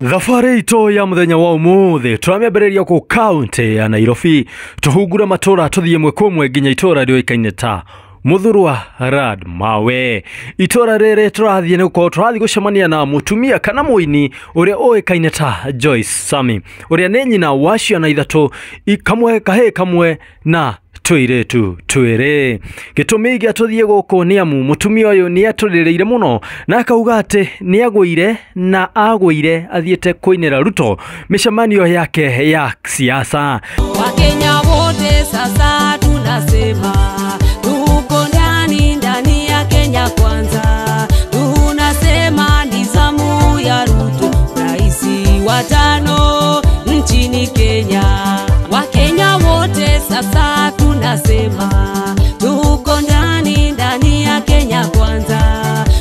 Thabarĩ itũ ya mũthenya wa ũmũthĩ tũramĩambĩrĩria kũ kaũntĩ ya Nairobi, tũhungure matũra, tũthiĩ ĩmwe kwa ĩmwe nginya itũra rĩũĩkaine ta Mũthurwa Rad Mawe. Itũra rĩrĩ tũrathiĩ nĩ gũkorwo tũrathiĩ gũcemania na mũtumia kana mũini ũrĩa ũĩkaine ta Joyce Sami, ũrĩa nĩ nyina wa ciana ithatũ, kamwe kahĩĩ kamwe na tũirĩtu twĩrĩ. Gĩtũmi gĩa tũthiĩ gũkũ nĩ amu mũtumia ũyũ nĩ atũrĩrĩire mũno na akauga atĩ nĩ agũire, na agũire athiĩte kũinĩra Ruto mĩcemanio yake ya siasa. Wakenya wote sasa tunasema tuko ndani ndani ya Kenya Kwanza, tunasema ni zamu ya Ruto, rais wa tano nchini Kenya. Wakenya wote sasa tunasema tuko ndani ndani ya Kenya Kwanza,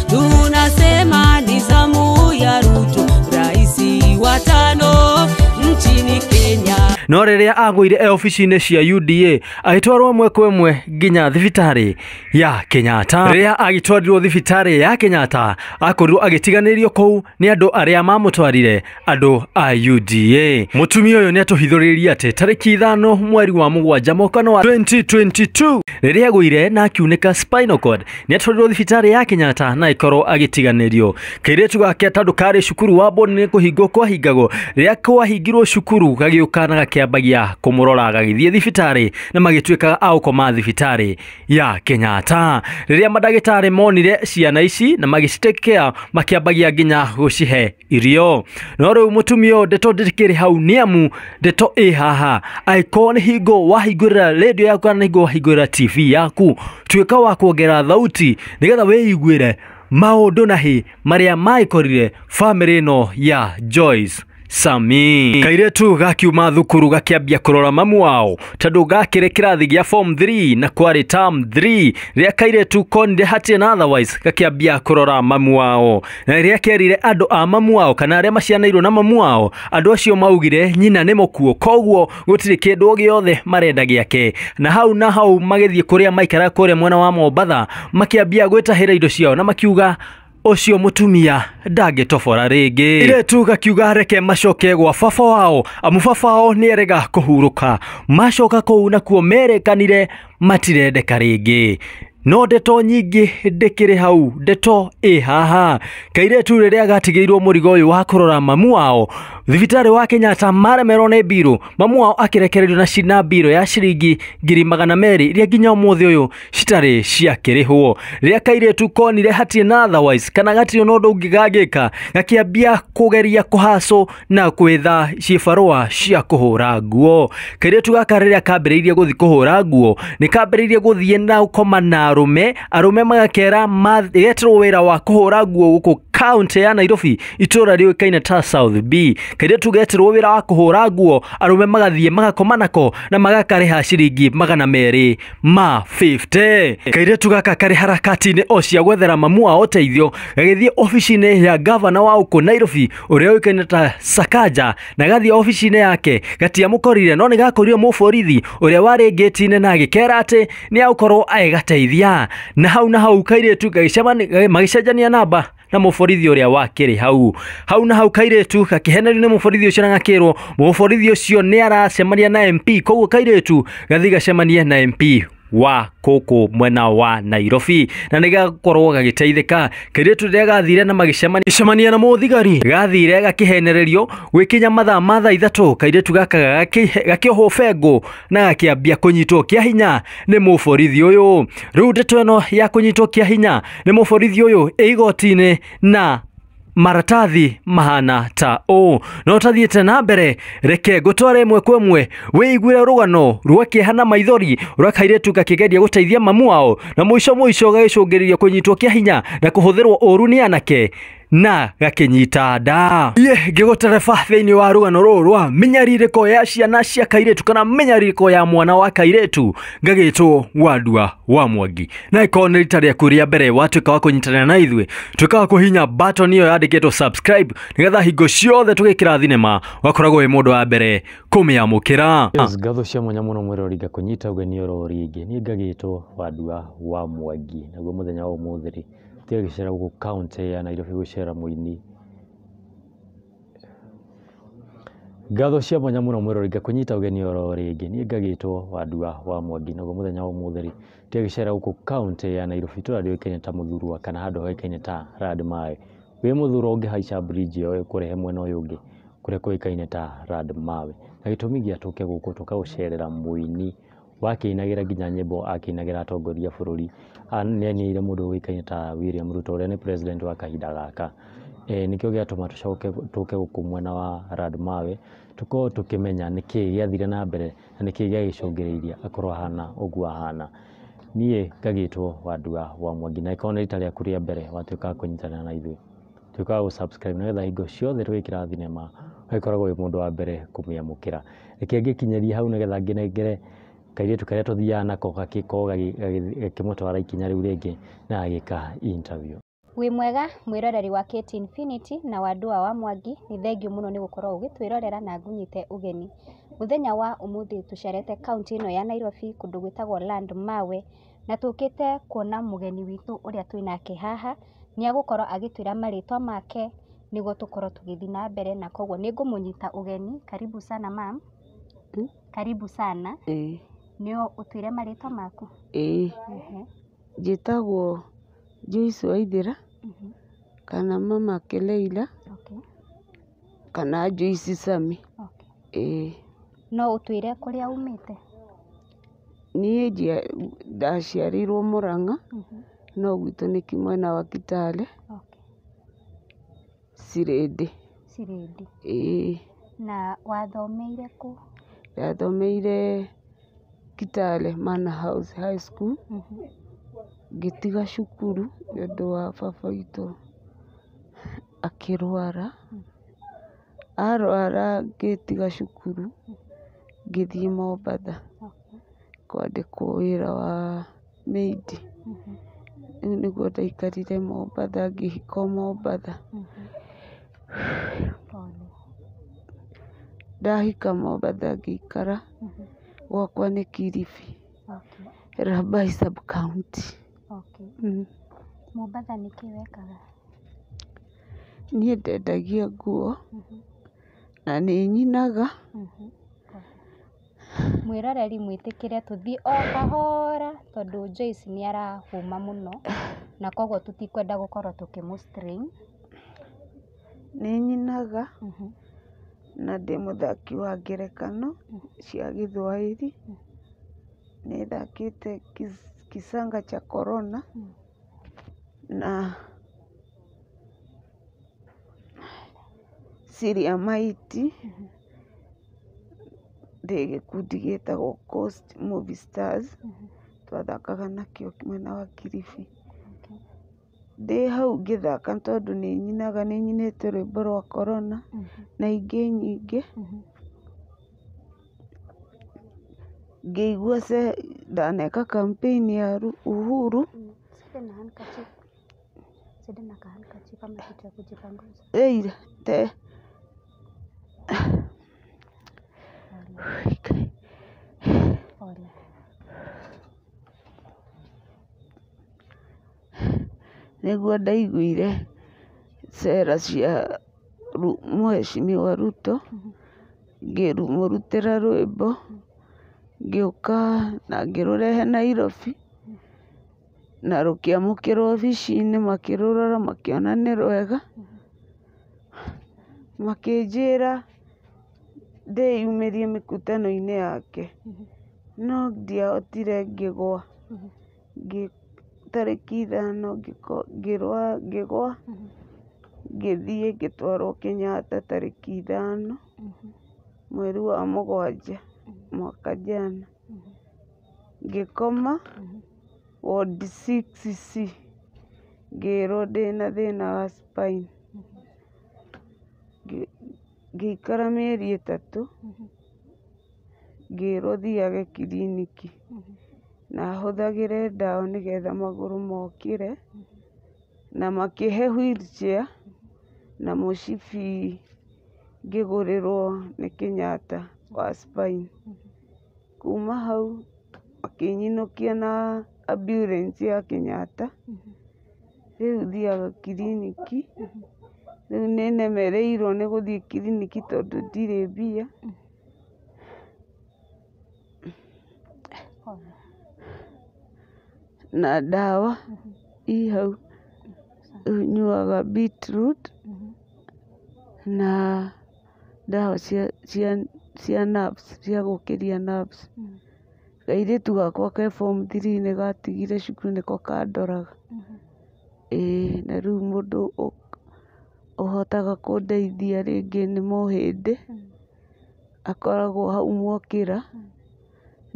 tunasema ni zamu ya Ruto, rais wa tano nchini Kenya. No rĩrĩa agũire e obici-inĩ cia UDA, agĩtwarwo ĩmwe kwa ĩmwe nginya thibitarĩ ya Kenyatta. Rĩrĩa agĩtwarirwo thibitarĩ ya Kenyatta, akorirwo agĩtiganĩrio kũu nĩ andũ arĩa mamũtwarire, andũ a UDA. Mũtumia ũyũ nĩ atũhithũrĩirie atĩ tarĩki 5 mweri wa 7 mwaka wa 2022, rĩrĩa agũire na akiunĩka spinal cord, nĩ atwarirwo thibitarĩ ya Kenyatta na ĩkorwo agĩtiganĩrio. Kairĩtu gake tondũ karĩ cukuru wa Boni nĩ kũhingwo kwahingagwo, rĩrĩa kwahingirwo cukuru gagĩũka na gakĩambagia kũmũrora, gagĩthiĩ thibitarĩ na magĩtuĩka a gũkoma thibitarĩ ya Kenyatta. Rĩrĩa mandagĩtarĩ monire ciana ici na magĩcitekea, makĩambagia nginya gũcihe irio. No rĩu mũtumia ũyũ ndeto ndĩkĩrĩ hau, nĩ amu ndeto ĩ haha. Angĩkorwo nĩ hingo wahingũrĩra radio yaku kana nĩ hingo wahingũrĩra TV yaku, tuĩka wa kuongerera thauti nĩgetha wĩiguĩre maũndũ na hĩ marĩa magĩkorire bamĩrĩ ĩno ya Joyce Sami. Kairĩtu gakiuma thukuru gakĩambia kũrora mamu wao tondũ gakĩrĩ kĩrathi gĩa form 3 na kwarĩ term 3. Rĩrĩa kairĩtu konire hatirĩ na otherwise, gakĩambia kũrora mamu wao, na rĩrĩa kerire andũ a mamu wao kana arĩa macianĩirwo na mamu wao, andũ acio maugire nyina nĩ mũkuũ, koguo gũtirĩ kĩndũ gĩothe marenda gĩake. Na hau na hau magĩthiĩ kũrĩa maikaraga kũrĩa mwena wa Mombatha, makĩambia gwĩtahĩra indo ciao na makiuga ũcio mũtumia ndangĩtobora rĩngĩ. Kairĩtu gakiuga reke macoke gwa baba wao, amu baba wao nĩarega kũhurũka. Macoka kũu nakuo merekanire matirendeka rĩngĩ. No ndeto nyingĩ ndĩkĩrĩ hau, ndeto ĩ haha. Kairĩtu rĩrĩa gatigĩirwo mũrigo ũyũ wa kũrora mamu wao thibitarĩ wa Kenyatta, maremerwo nĩ mbirũ, mamu wao akĩrekererio na cina mbirũ ya ciringi 200,000 iria nginya ũmũthĩ ũyũ citarĩ ciakĩrĩhwo. Rĩrĩa kairĩtu konire hatirĩ na otherwise kana gatirĩ na ũndũ ũngĩ gangĩka, gakĩambia kũgeria kũhacũ na gwetha cibarũa cia kũhũra nguo. Kairĩtu gaka rĩrĩa kambĩrĩirie gũthiĩ kũhũra nguo, nĩ kambĩrĩirie gũthiĩ na gũkoma na arũme, arũme magakera geterwo wĩra wa kũhũra nguo gũkũ kaũntĩ ya Nairobi, itũra rĩũĩkaine ta South B. Kairĩtu geterwo wĩra wa kũhũra nguo, arũme magathiĩ magakoma nako na magakarĩha ciringi 250. Kairĩtu gaka karĩ harakati-inĩ o cia gwethera mamu wao ũteithio, gagĩthiĩ obici-inĩ ya gavana wa gũkũ Nairobi ũrĩa ũĩkaine ta Sakaja, na gathiĩ obici-inĩ yake gatiamũkorire, no nĩ gakorire mũborithi ũrĩa warĩ ngĩti-inĩ na agĩkera atĩ nĩ agũkorwo agĩgateithia. Na hau na hau kairĩtu magĩcenjania namba na mũborithi ũrĩa wakĩrĩ hau. Hau na hau kairĩtu gakĩhenerio nĩ mũborithi ũcio na gakĩrwo mũborithi ũcio nĩ aracemania na MP, koguo kairĩtu gathiĩ gacemanie na MP wa kũkũ mwena wa Nairobi na nĩ gakorwo gagĩteithĩka. Kairĩtu rĩrĩa gathire na magĩcemania na mũthigari, gathire gakĩhenererio gwĩkinya mathaa ma thaa 3, kairĩtu gaka gakĩohwo bengũ na gakĩambia kũnyitwo kĩa hinya nĩ mũborithi ũyũ. Rĩu ndeto ĩno ya kũnyitwo kĩa hinya nĩ mũborithi ũyũ ĩ igoti-inĩ na maratathi mahana ta ũũ. No tathiĩte na mbere, reke ngũtware ĩmwe kwa ĩmwe wĩiguĩre rũgano rwa kĩeha na maithori rwa kairĩtu gakĩgeria gũteithia mamu wao, na mũico mũico gagĩcũngĩrĩria kũnyitwo kĩa hinya na kũhũthĩrwo ũru nĩ anake na gakĩnyita nda. Iye ngĩgũtereba thĩinĩ wa rũgano rũrũ rwa mĩnyarirĩko ya ciana cia kairĩtu kana mĩnyarirĩko ya mwana wa kairĩtu, ngagĩtwo Wandua wa Mwangi. Na ĩkorwo nĩ rita rĩaku rĩa mbere watuĩka wa kũnyitanĩra na ithuĩ, tuĩka wa kũhihinya button ĩyo yandĩkĩtwo subscribe nĩgetha hingo ciothe tũgĩkĩra thinema ũgakoragwo wĩ mũndũ wa mbere kũmĩamũkĩra. Yes, ngatho cia mwanya mũno mwĩrori ngakũnyita ũgeni oro rĩngĩ. Niĩ ngagĩtwo Wandua wa Mwangi, naguo mũthenya wa ũmũthĩ rĩ, tũgĩcera gũkũ kaũntĩ ya Nairobi gũcera mũini Ngatho cia mwanya mũno mwĩroreri ngakũnyita ũgeni oro rĩngĩ. Niĩ ngagĩtwo Wandua wa Mwangi, naguo mũthenya wa ũmũthĩ rĩ tũgĩcera gũkũ kaũntĩ ya Nairobi, itũra rĩũĩkaine ta Mũthurwa kana handũ hoĩkaine ta Landmawe. Wĩ Mũthurwa ũngĩhaica bridge ĩyo ĩkũrehe mwena ũyũ ũngĩ kũrĩa kũĩkaine ta Landmawe. Na gĩtũmi gĩa tũke gũkũ tũka gũcerera mũini wakĩinagĩra nginya nyĩmbo akĩinagĩra atongoria a bũrũri. Nĩ ainĩire mũndũ ũĩkaine ta William Ruto ũrĩa nĩ president wa kahinda gaka. Nĩkĩo gĩatũma tũcoke tũke gũkũ mwena wa Landmawe tũkorwo tũkĩmenya nĩkĩĩ gĩathire na mbere na nĩkĩĩ gĩagĩcũngĩrĩirie akorwo ahana ũguo ahana. Niĩ ngagĩtwo Wandua wa Mwangi, na ĩkorwo nĩ rita rĩaku rĩa mbere watuĩka wa kũnyitanĩra na ithuĩ, tuĩka wa gũ-subscribe nĩgetha hingo ciothe twĩkĩra thinema ũgĩkoragwo wĩ mũndũ wa mbere kũmĩamũkĩra. Reke ngĩkinyerie hau nĩgetha ngĩnengere kairĩtu karĩa tũthiaga nako gagĩkorwo gakĩmũtwara ikinya rĩu rĩngĩ na gagĩka interview. Wĩ mwega mwĩroreri wa KT Infinity na Wandua wa Mwangi, nĩ thengiũ mũno nĩ gũkorwo ũgĩtwĩrorera na ngũnyite ũgeni. Mũthenya wa ũmũthĩ tũcerete kaũntĩ ĩno ya Nairobi kũndũ gwĩtagwo Landmawe, na tũkĩte kuona mũgeni witũ ũrĩa twĩnake haha. Nĩ agũkorwo agĩtwĩra marĩtwa make nĩguo tũkorwo tũgĩthiĩ na mbere, na koguo nĩ ngũmũnyita ũgeni. Karibu sana ma'am. Karibu sana. Ĩĩ. Nĩ ũtwĩre marĩtwa maku. Ĩĩ. Njĩtagwo Joyce Waithera kana Mama Keleila kana Joyce Sami. Ĩĩ. No ũtwĩre kũrĩa umĩte? Niĩ ndaciarĩirwo Mũrang'a, no gwitũ nĩ mwena wa Kitale, Cirĩndĩ. Cirĩndĩ. Ĩĩ. Na wathomeire kũ? Ndathomeire Kitale Manor House High School, ngĩtiga cukuru nĩ ũndũ wa baba witũ akĩrwara. Arwara ngĩtiga cukuru ngĩthiĩ Mombatha kwandĩkwo wĩra wa maid. Rĩu nĩguo ndaikarire Mombatha, ngĩhika o Mombatha. Pole. Ndahika Mombatha ngĩikara gwakwa nĩ Kilifi, Rabai sub county. Mombatha nĩkĩ wekaga? Niĩ ndendagia nguo na nĩ nyinaga. Mwĩroreri mwĩtĩkĩre tũthiĩ o kahora tondũ Joyce nĩ arahũma mũno na koguo tũtikwenda gũkorwo tũkĩmũ strain. Nĩ nyinaga na ndĩ mũthaki wa ngerekano cia Gĩthwaĩri. Nĩ thakĩte Kisanga cha Corona na Siri ya Maiti. Ndĩ gĩkundi gĩtagwo Coast Movie Stars, twathakaga nakĩo mwena wa Kilifi. Ndĩ hau ngĩthaka tondũ nĩ nyinaga, nĩ nyinĩte rwĩmbo rwa Corona na ingĩ nyingĩ. Ngĩigua ndaneka campaign ya Uhuru. Sende na handkerchief. Sende na ka handkerchief ama kitu ya kujipanguza. Ĩira te. Pole. Pole. Nĩguo ndaiguire cera cia Mheshimiwa Ruto, ngĩmũrutĩra rwĩmbo, ngĩũka na ngĩrũrehe Nairobi na rũkĩamũkĩrwo obici-inĩ, makĩrũrora makĩona nĩ rwega, makĩnjĩra ndĩyumĩrie mĩkutano-inĩ yake, no ndiahotire ngĩgwa. Tarĩki 5 ngĩgwa, ngĩthiĩ ngĩtwarwo Kenyatta tarĩki 5 mweri wa 7 mwaka jana. Ngĩkoma ward 6C, ngĩrwo ndĩna thĩna wa spine. Ngĩikara mĩeri 3, ngĩrwo thiage kiriniki na hũthagĩre ndawa nĩgetha magũrũ mokĩre, na makĩhe wheelchair na mũcibi ngĩgũrĩrwo nĩ Kenyatta wa spine. Kuma hau makĩnyinũkia na ambulance ya Kenyatta. Rĩu thiaga kiriniki Rĩu nĩ nemereirwo nĩ gũthiĩ kiriniki tondũ ndirĩ mbia. Na ndawa i hau, rĩu nyuaga beetroot na ndawa cia nerves, cia gũkĩria nerves. Kairĩtu gakwa ke form three nĩ gatigire cukuru nĩko kandoraga. Ĩĩ na rĩu mũndũ ũhotaga kũndeithia rĩngĩ nĩ Mũhĩndĩ, akoragwo hau Mwakĩra,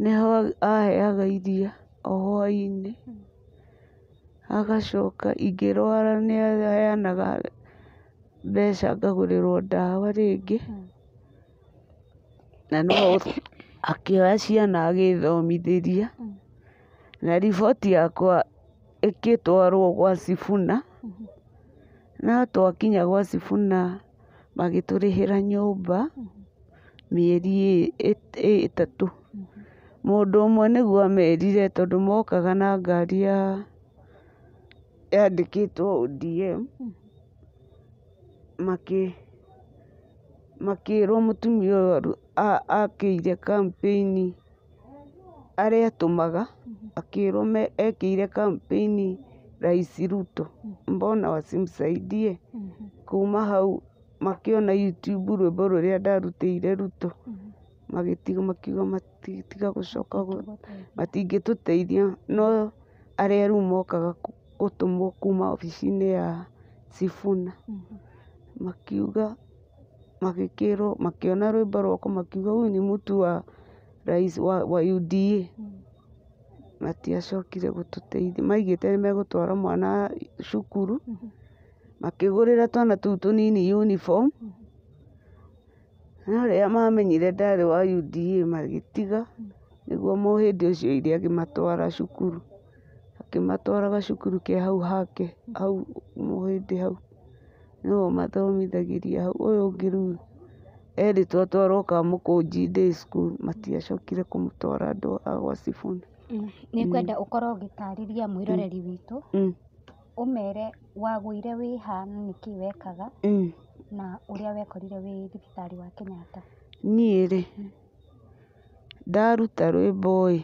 nĩho aheaga iria o hwainĩ, agacoka ingĩrwara nĩ aheanaga mbeca ngagũrĩrwo ndawa rĩngĩ, na no akĩoya ciana agĩthomithĩria, na riboti yakwa ĩgĩtwarwo gwa Sifuna, no twakinya gwa Sifuna magĩtũrĩhĩra nyũmba mĩeri 3. Mũndũ ũmwe nĩguo amerire tondũ mokaga na ngari yandĩkĩtwo ODM, makĩrwo mũtumia ũyũ akĩire campaign arĩa etũmaga, akĩrwo ekĩire campaign Rais Ruto, mbona wasimsaidie? Kuma hau makĩona YouTube rwĩmbo rũrĩa ndarutĩire Ruto, magĩtiga makiuga matiga gũcoka matingĩtũteithia, no arĩa rĩu mokaga gũtũmwo kuma obici-inĩ ya Sifuna, makiuga magĩkĩrwo makĩona rwĩmbo rwakwa makiuga huyu ni mtu wa rais wa UDA. Matiacokire gũtũteithia, maigĩte nĩ megũtwara mwana cukuru, makĩgũrĩra twana tũu tũnini uniform, no rĩrĩa mamenyire ndarĩ wa UDA magĩtiga, nĩguo mũhĩndĩ ũcio oire akĩmatwara cukuru, akĩmatwaraga cukuru ke hau hake, hau mũhĩndĩ hau, nĩwe ũmathomithagĩria hau. Ũyũ ũngĩ rĩu erĩtwo atwarwo Kamũkũnji day school, matiacokire kũmũtwara andũ a gwa Sifuna. Nĩ ngwenda ũkorwo ũgĩtarĩria mwĩroreri witũ, ũmere wagũire wĩ ha na nĩkĩ wekaga, na ũrĩa wekorire wĩ thibitarĩ wa Kenyatta. Niĩ rĩ, ndaruta rwĩmbo ĩ,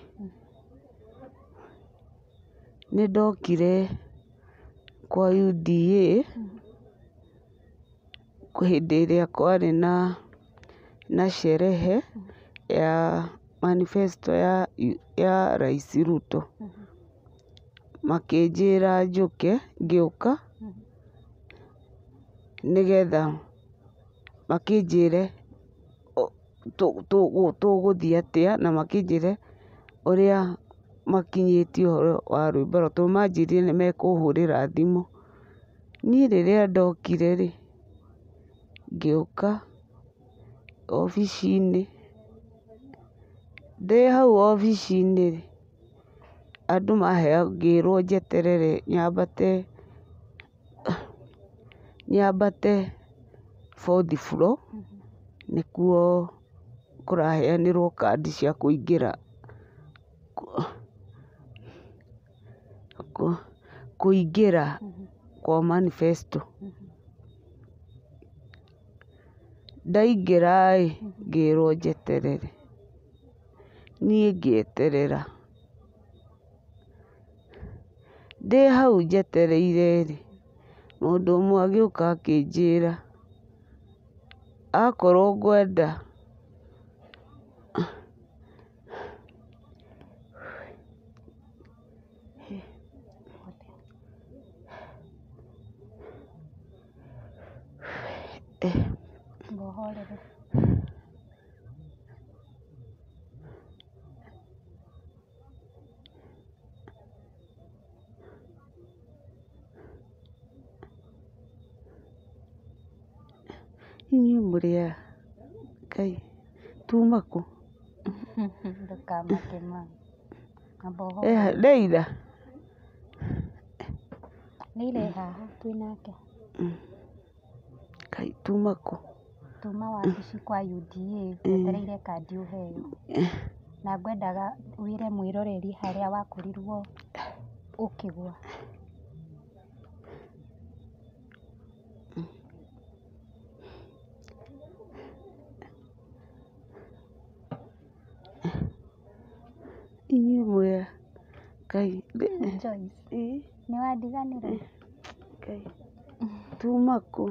nĩ ndokire kwa UDA hĩndĩ ĩrĩa kwarĩ na sherehe ya manifesto ya Rais Ruto. Makĩnjĩra njũke, ngĩũka nĩgetha makĩnjĩre tũgũthiĩ atĩa, na makĩnjĩre ũrĩa makinyĩtie ũhoro wa rwĩmbo tondũ manjĩrire nĩ mekũhũrĩra thimũ. Niĩ rĩrĩa ndokire rĩ, ngĩũka obici-inĩ, ndĩ hau obici-inĩ rĩ, andũ ngĩrwo njeterere nyambate fourth floor, nĩkuo kũraheanĩrwo kandi cia kũingĩra kũingĩra kwa manifesto. Ndaingĩra ĩ, ngĩrwo njeterere, niĩ ngĩeterera. Ndĩ hau njetereire rĩ, mũndũ ũmwe agĩũka akĩnjĩra akorwo ngwenda Ũhorere. Inyuĩ mũrĩ a Ngai tuma kũ? Ndũkamake ma. Amba ũhorere. Leila. Leila e haha twĩ nake. Ngai tuma kũ? Tuma wabici kwa UDA wetereire kandi ũheo. Na ngwendaga wĩre mwĩroreri harĩa wakorirwo ũkĩgwa. Inyuĩ mwĩ a? Ngai. Joyce. Ĩĩ. Nĩ wandiganĩra? Ngai. Tuma kũ?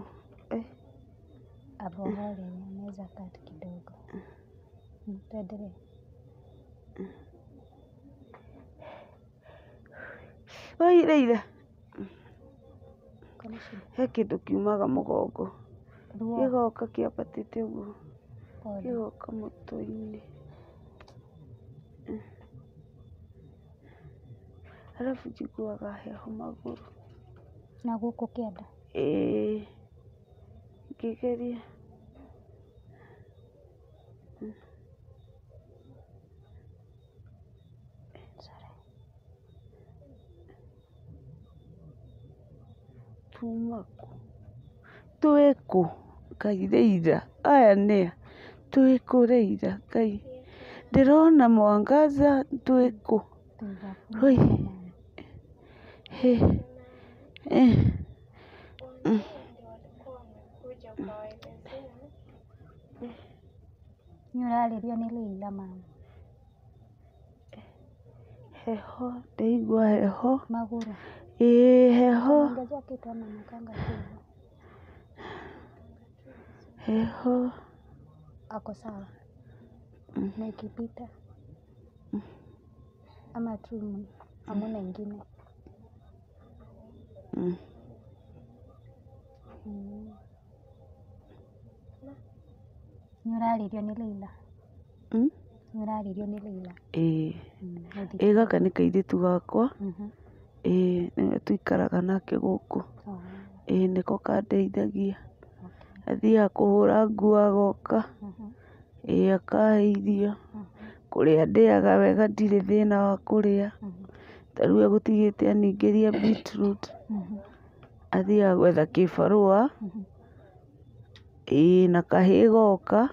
Amba ũhorere meza cut kidogo. Tuendelee. Oi Leila. Kuna shida? He kĩndũ kiumaga mũgongo. Ruo. Gĩgoka kĩambatĩte ũguo. Pole. Gĩgoka mũtwe-inĩ. Arabu njiguaga heho magũrũ. Na gũkũ kĩanda? Ĩĩ. Ngĩgeria. Sorry. Tuma kũ? Twĩ kũ? Ngai Leila. Aya nĩa? Twĩ kũ Leila? Ngai. Ndĩrona mwangaza twĩ kũ? Oi. He. Eh. Nĩ ũrarĩrio nĩ Leila mama. Heho, ndaigua heho. Magũrũ. Ĩĩ heho. Ongezea kitu ama nakanga tu hivyo. Heho. Ako sawa. Na ikipita ama tu hamuna ingine. Nĩ ũrarĩrio nĩ Leila? Nĩ ũrarĩrio nĩ Leila? Ĩĩ. Ũthiĩ. Ĩĩ gaka nĩ kairĩtu gakwa. Ĩĩ nĩwe tũikaraga nake gũkũ. Oh, Ĩĩ nĩko kandeithagia. okay. Athiaga kũhũra nguo agoka. Ĩĩ akahe irio. Kũrĩa ndĩaga wega ndirĩ thĩna wa kũrĩa. Ta rĩu egũtigĩte aningĩria beetroot. Athiaga gwetha kĩbarũa. Ĩĩ na kahĩĩ goka.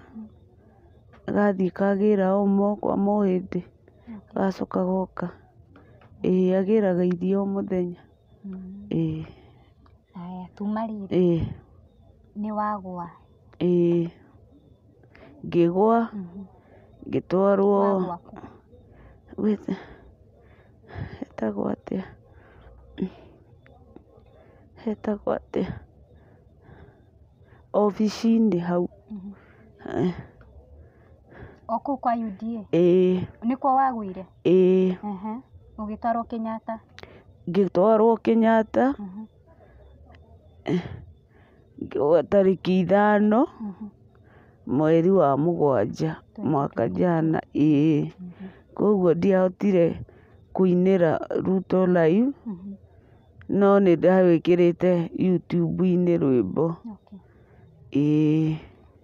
Gathiĩ kagĩra omo kwa Mũhĩndĩ. Gacoka goka. Ĩĩ agĩraga irio o mũthenya. Ĩĩ. Haya, tuma rĩrĩ. Ĩĩ. Nĩ wagũa. Ĩĩ. Ngĩgũa. Ngĩtwarwo. Wagũa kũ? Hetagwo atĩa? Hetagwo atĩa? Obici-inĩ hau. O kũu kwa UDA? Ĩĩ. Nĩkuo wagũire? Ĩĩ. Ũgĩtwarwo Kenyatta? Ngĩtwarwo Kenyatta. Tarĩki 5 mweri wa 7 mwaka jana. Ĩĩ. Koguo ndiahotire kũinĩra Ruto live, no nĩ ndawĩkĩrĩte YouTube-inĩ rwĩmbo. Okay. Ĩĩ.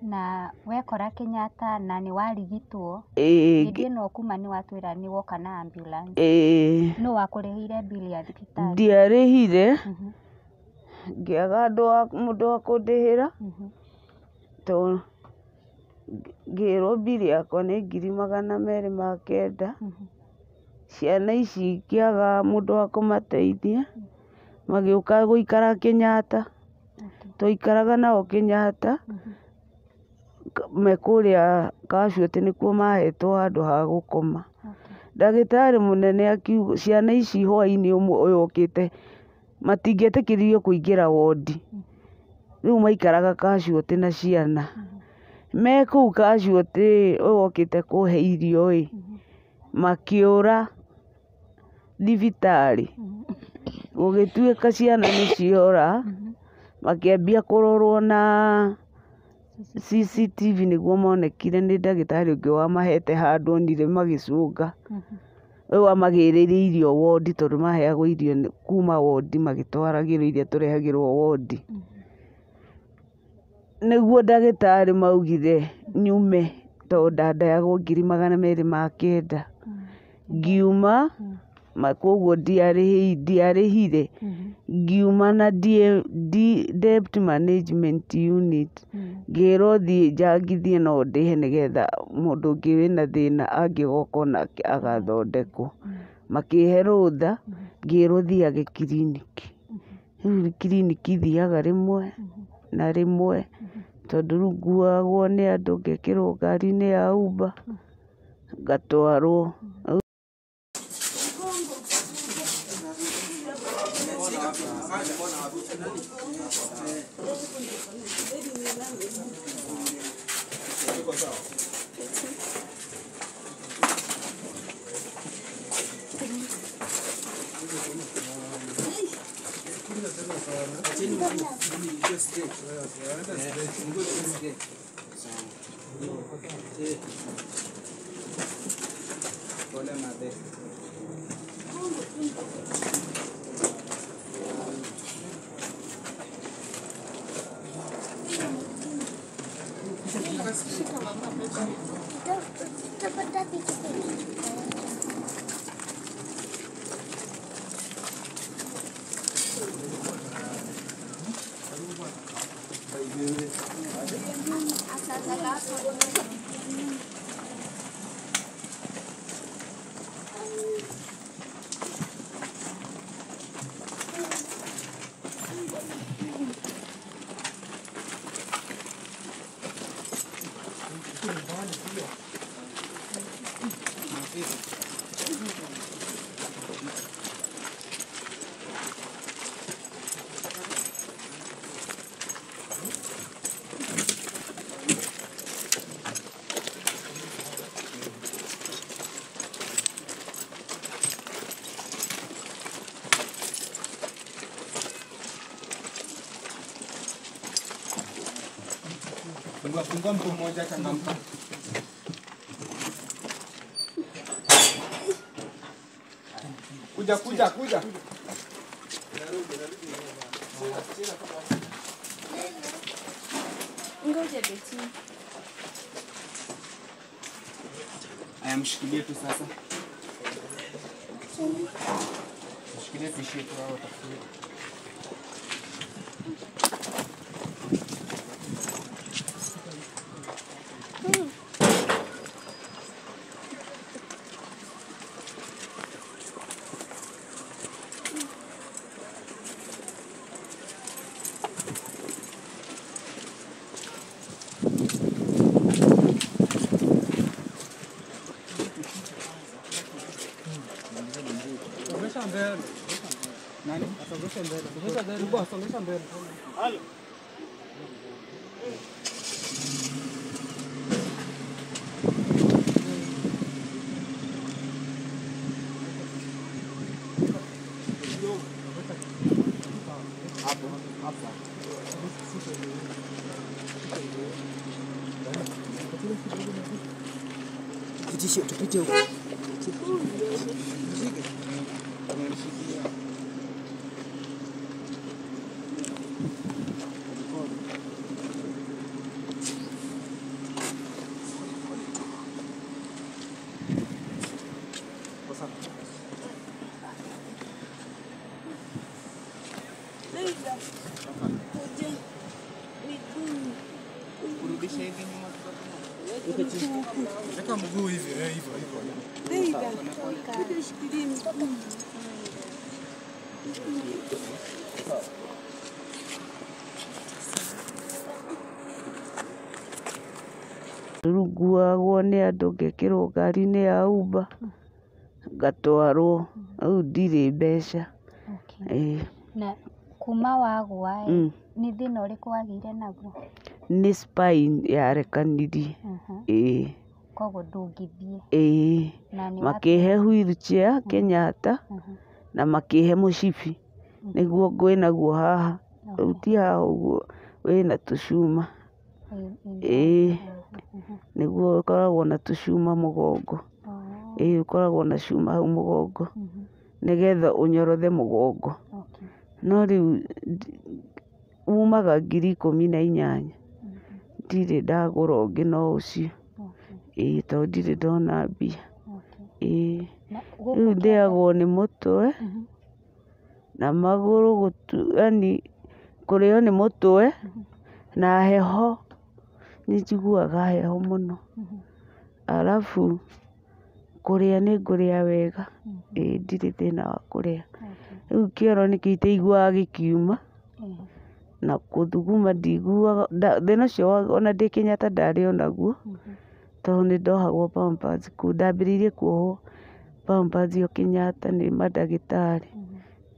Na wekora Kenyatta na nĩ warigitwo. Ĩĩ. Hĩndĩ ĩno kuma nĩ watwĩra nĩ woka na ambulance. Ĩĩ. Nũ wakũrĩhĩire bill ya thibitarĩ? Ndiarĩhire. Ngĩaga mũndũ wa kũndĩhĩra. Tondũ ngĩrwo bill yakwa nĩ 209,000. Ciana ici ngĩaga mũndũ wa kũmateithia. Magĩũka gũikara Kenyatta. Twaikaraga nao Kenyatta. Me kũrĩa casualty nĩkuo mahetwo handũ ha gũkoma. Ndagĩtarĩ mũnene akiuga ciana ici hwaĩ-inĩ ũmwe ũyũ ũkĩte matingĩetĩkĩririo kũingĩra wondi. Rĩu maikaraga casualty na ciana. Me kũu casualty ũyũ okĩte kũhe irio ĩ, makĩũra thibitarĩ. Gũgĩtuĩka ciana nĩ ciora, makĩambia kũrorwo na CCTV nĩguo monekire nĩ ndagĩtarĩ ũngĩ wamahete handũ onire magĩcũnga. Ũyũ wamagĩrĩire irio wondi tondũ maheagwo irio kuma wondi magĩtwaragĩrwo iria tũrehagĩrwo wondi. Nĩguo ndagĩtarĩ maugire nyume tondũ ndandayagwo 209,000. Ngiuma koguo ndiarĩhire. Ngiuma na debt management unit. Ngĩrwo thiĩ njangithie no ndĩhe nĩgetha mũndũ ũngĩ wĩna thĩna angĩgoka onake agathondekwo. Makĩhe rũtha ngĩrwo thiage kiriniki. Rĩu kiriniki thiaga rĩmwe na rĩmwe tondũ rĩu nguagwo nĩ andũ ngekĩrwo ngari-inĩ ya Uber ngatwarwo. Fungua mtu mmoja changamka. Kuja kuja kuja. Ngoja beti. Aya, mshikilie tu sasa. Mshikilie tishie tu hao watakuja. Nguagwo nĩ andũ ngekĩrwo ngari-inĩ ya Uber ngatwarwo, rĩu ndirĩ mbeca. Na kuma wagwa ĩ, nĩ thĩna ũrĩkũ wagĩire naguo? Nĩ spine yarekanirie. Ĩĩ. Koguo ndũngĩthiĩ. Ĩĩ. Makĩhe wheelchair Kenyatta na makĩhe mũcibi nĩguo ngwĩnaguo haha, rĩu ti haha ũguo wĩna tũcuma. Ĩĩ, nĩguo ũkoragwo na tũcuma mũgongo. Ĩĩ, ũkoragwo na cuma hau mũgongo nĩgetha ũnyorothe mũgongo. No rĩu umaga 18,000, ndirĩ ndagũra ũngĩ no ũcio. Ĩĩ, tondũ ndirĩ ndona mbia. Ĩĩ, rĩu ndĩagwo nĩ mũtwe na magũrũ, yaani kũrĩo nĩ mũtwe na heho, nĩ njiguaga heho mũno. Arabu kũrĩa nĩ ngũrĩa wega, ĩĩ ndirĩ thĩna wa kũrĩa. Rĩu kĩoro nĩkĩo itaiguaga gĩkiuma na gũthuguma ndiguaga, thĩna ũcio ona ndĩ Kenyatta ndarĩ o naguo tondũ nĩ ndohagwo pampers kũu, ndambĩrĩirie kuohwo pampers o Kenyatta nĩ mandagĩtarĩ.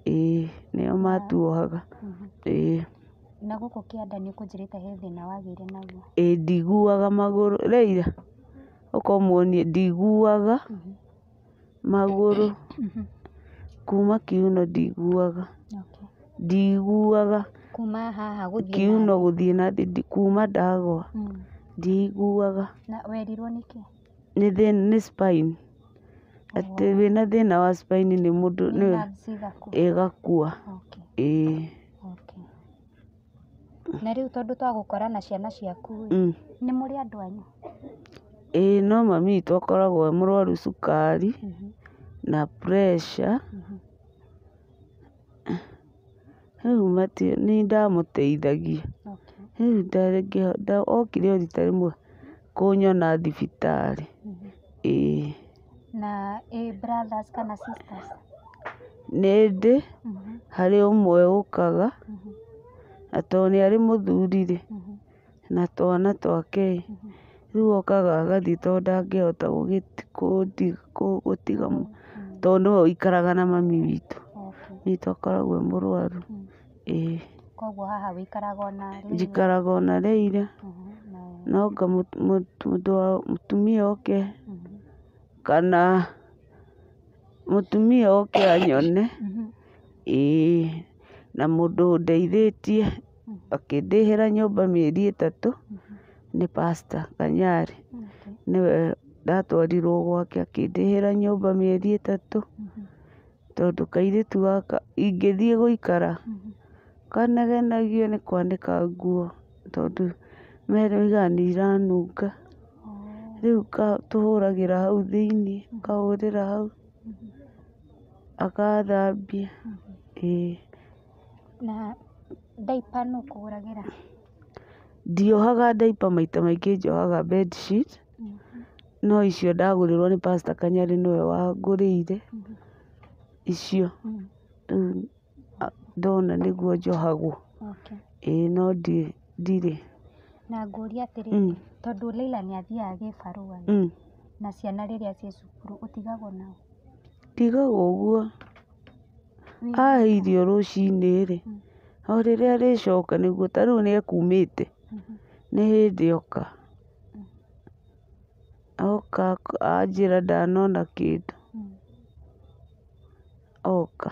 Ĩĩ nĩo matuohaga. Ĩĩ. Na gũkũ kĩanda nĩ ũkũnjĩrĩte he thĩna wagĩire naguo. Ĩĩ ndiguaga magũrũ Leila ũka ũmuonie ndiguaga magũrũ kuma kiuno ndiguaga. Okay. Ndiguaga Kuma haha gũthiĩ kiuno na thĩ. Gũthiĩ na thĩ kuma ndagwa ndiguaga. Na werirwo nĩkĩ? Nĩ thĩna nĩ spine atĩ wĩna thĩna wa spine nĩ mũndũ Nĩ nĩ nerves igakua. Ĩgakua. Okay. Ĩĩ. Okay. Na rĩu tondũ twagũkora na ciana ciaku ĩ, nĩ mũrĩ andũ anyu? Ĩĩ no mami witũ akoragwo e mũrwaru cukari na pressure. Rĩu nĩ ndamũteithagia. Okay. Rĩu okire o rita rĩmwe kũnyona thibitarĩ. Ĩĩ. Na ĩ brothers kana sisters? Nĩ ndĩ harĩ ũmwe ũkaga na tondũ nĩ arĩ mũthuri rĩ na twana twake ĩ rĩu okaga agathiĩ tondũ ndangĩhota gũtiga tondũ nĩwe ũikaraga na mami witũ. Okay. Mami witũ akoragwo e mũrwaru. Ĩĩ. Koguo haha wĩikaraga ona Leila? Njikaraga ona Leila. No anga mũtumia oke kana mũtumia oke anyone. Ĩĩ na mũndũ ũndeithĩtie akĩndĩhĩra nyũmba mĩeri 3 nĩ Pastor Kanyari. Okay. Nĩwe ndatwarirwo gwake akĩndĩhĩra nyũmba mĩeri 3 tondũ kairĩtu gaka ingĩthiĩ gũikara kanegenagio nĩ kwanĩka nguo tondũ moigaga nĩ iranunga. Rĩu tũhũragĩra hau thĩiniĩ ngahũrĩra hau agathambia. Ĩĩ. Na diaper nũ ũkũgũragĩra? Ndiohaga diaper maita maingĩ njohaga bed sheet no icio ndagũrĩrwo nĩ Pastor Kanyari nĩwe wangũrĩire icio. Rĩu ndona nĩguo njohagwo. Okay. Ĩĩ no ndirĩ. Na ngũrie atĩrĩrĩ, tondũ Leila nĩ athiaga gĩbarũa na ciana rĩrĩa ciĩ cukuru ũtigagwo nao? Ndigagwo ũguo. Ahe irio rũcinĩ rĩ, o rĩrĩa arĩcoka nĩguo ta rĩu nĩ ekumĩte nĩ hĩndĩ oka. Oka anjĩra ndanona kĩndũ oka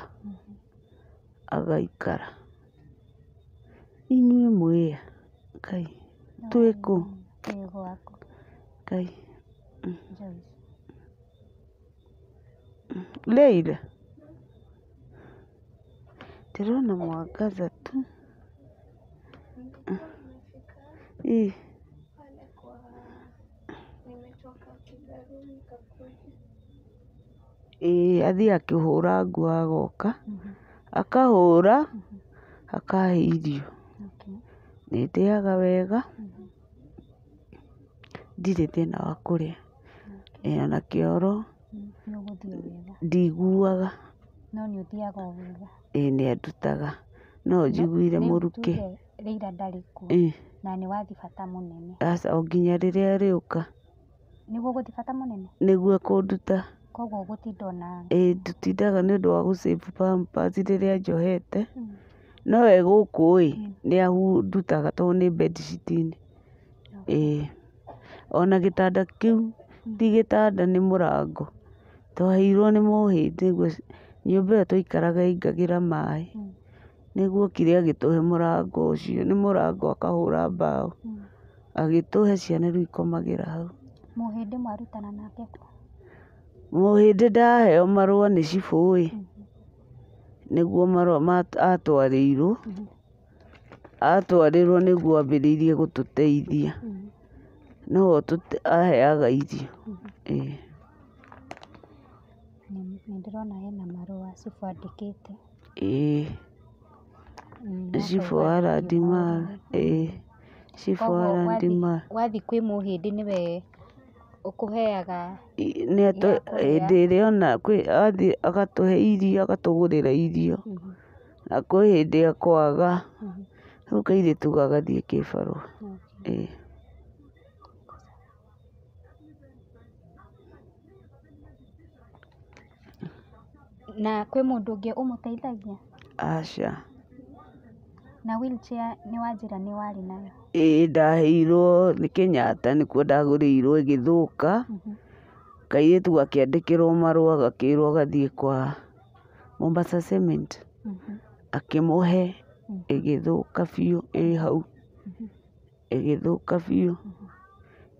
agaikara. Inyuĩ mwĩ a? Ngai twĩ kũ? Twĩ gwaku. Ngai. Joyce. Leila ndĩrona mwangaza tu. Ĩ. Ĩĩ athiĩ akĩhũra nguo agoka akahũra akahe irio. Okay. Nĩ ndĩaga wega ndirĩ thĩna wa kũrĩa. Ĩ ona kĩoro Nĩ ũgũthiĩ wega. Ndiguaga. No nĩ ũthiaga o wega. Ĩĩ nĩ andutaga no njiguire Rĩu mũrukĩ. tuge Leila ndarĩ kuo Ĩ. na nĩ wathiĩ bata mũnene. Aca o nginya rĩrĩa arĩũka. Nĩguo ũgũthiĩ bata mũnene? Nĩguo ekũnduta. Koguo ũgũtinda ona Ĩĩ tũtindaga nĩ ũndũ wa gũ save pampers rĩrĩa njohete. No we gũkũ ĩ nĩ andutaga tondũ nĩ bed sheet-inĩ. Ĩĩ ona gĩtanda kĩu ti gĩtanda nĩ mũrango. Twaheirwo nĩ mũhĩndĩ nĩguo nyũmba ĩyo twaikaraga yaingagĩra maĩ. Nĩguo okire agĩtũhe mũrango ũcio nĩ mũrango akahũra mbaũ agĩtũhe ciana rĩu ikomagĩra hau. Mũhĩndĩ mwarutana nake kũ? Mũhĩndĩ ndaheo marũa nĩ cibũ ĩ nĩguo marũa atwarĩirwo atwarĩrwo nĩguo ambĩrĩirie gũtũteithia. Nĩwe aheaga irio. Ĩĩ. Nĩ ndĩrona hena marũa cibũ andĩkĩte. Ĩĩ. Cibũ wa Landmark. Ĩĩ. Cibũ wa Koguo Landmark. wathiĩ kwĩ mũhĩndĩ nĩwe ũkũheaga Nĩ gĩa kũrĩa. hĩndĩ ĩrĩa ona athiĩ agatũhe irio agatũgũrĩra irio na kwĩ hĩndĩ ekwaga rĩu kairĩtu gagathiĩ kĩbarũa. Ĩĩ. Na kwĩ mũndũ ũngĩ ũmũteithagia? Aca. Na wheelchair nĩ wanjĩra nĩ warĩ nayo? Ĩĩ, ndaheirwo nĩ Kenyatta, nĩkuo ndagũrĩirwo ĩgĩthũka. Kairĩtu gakĩandĩkĩrwo marũa gakĩrwo gathiĩ kwa Mombasa Cement, akĩmũhe, ĩgĩthũka biũ ĩ hau, ĩgĩthũka biũ.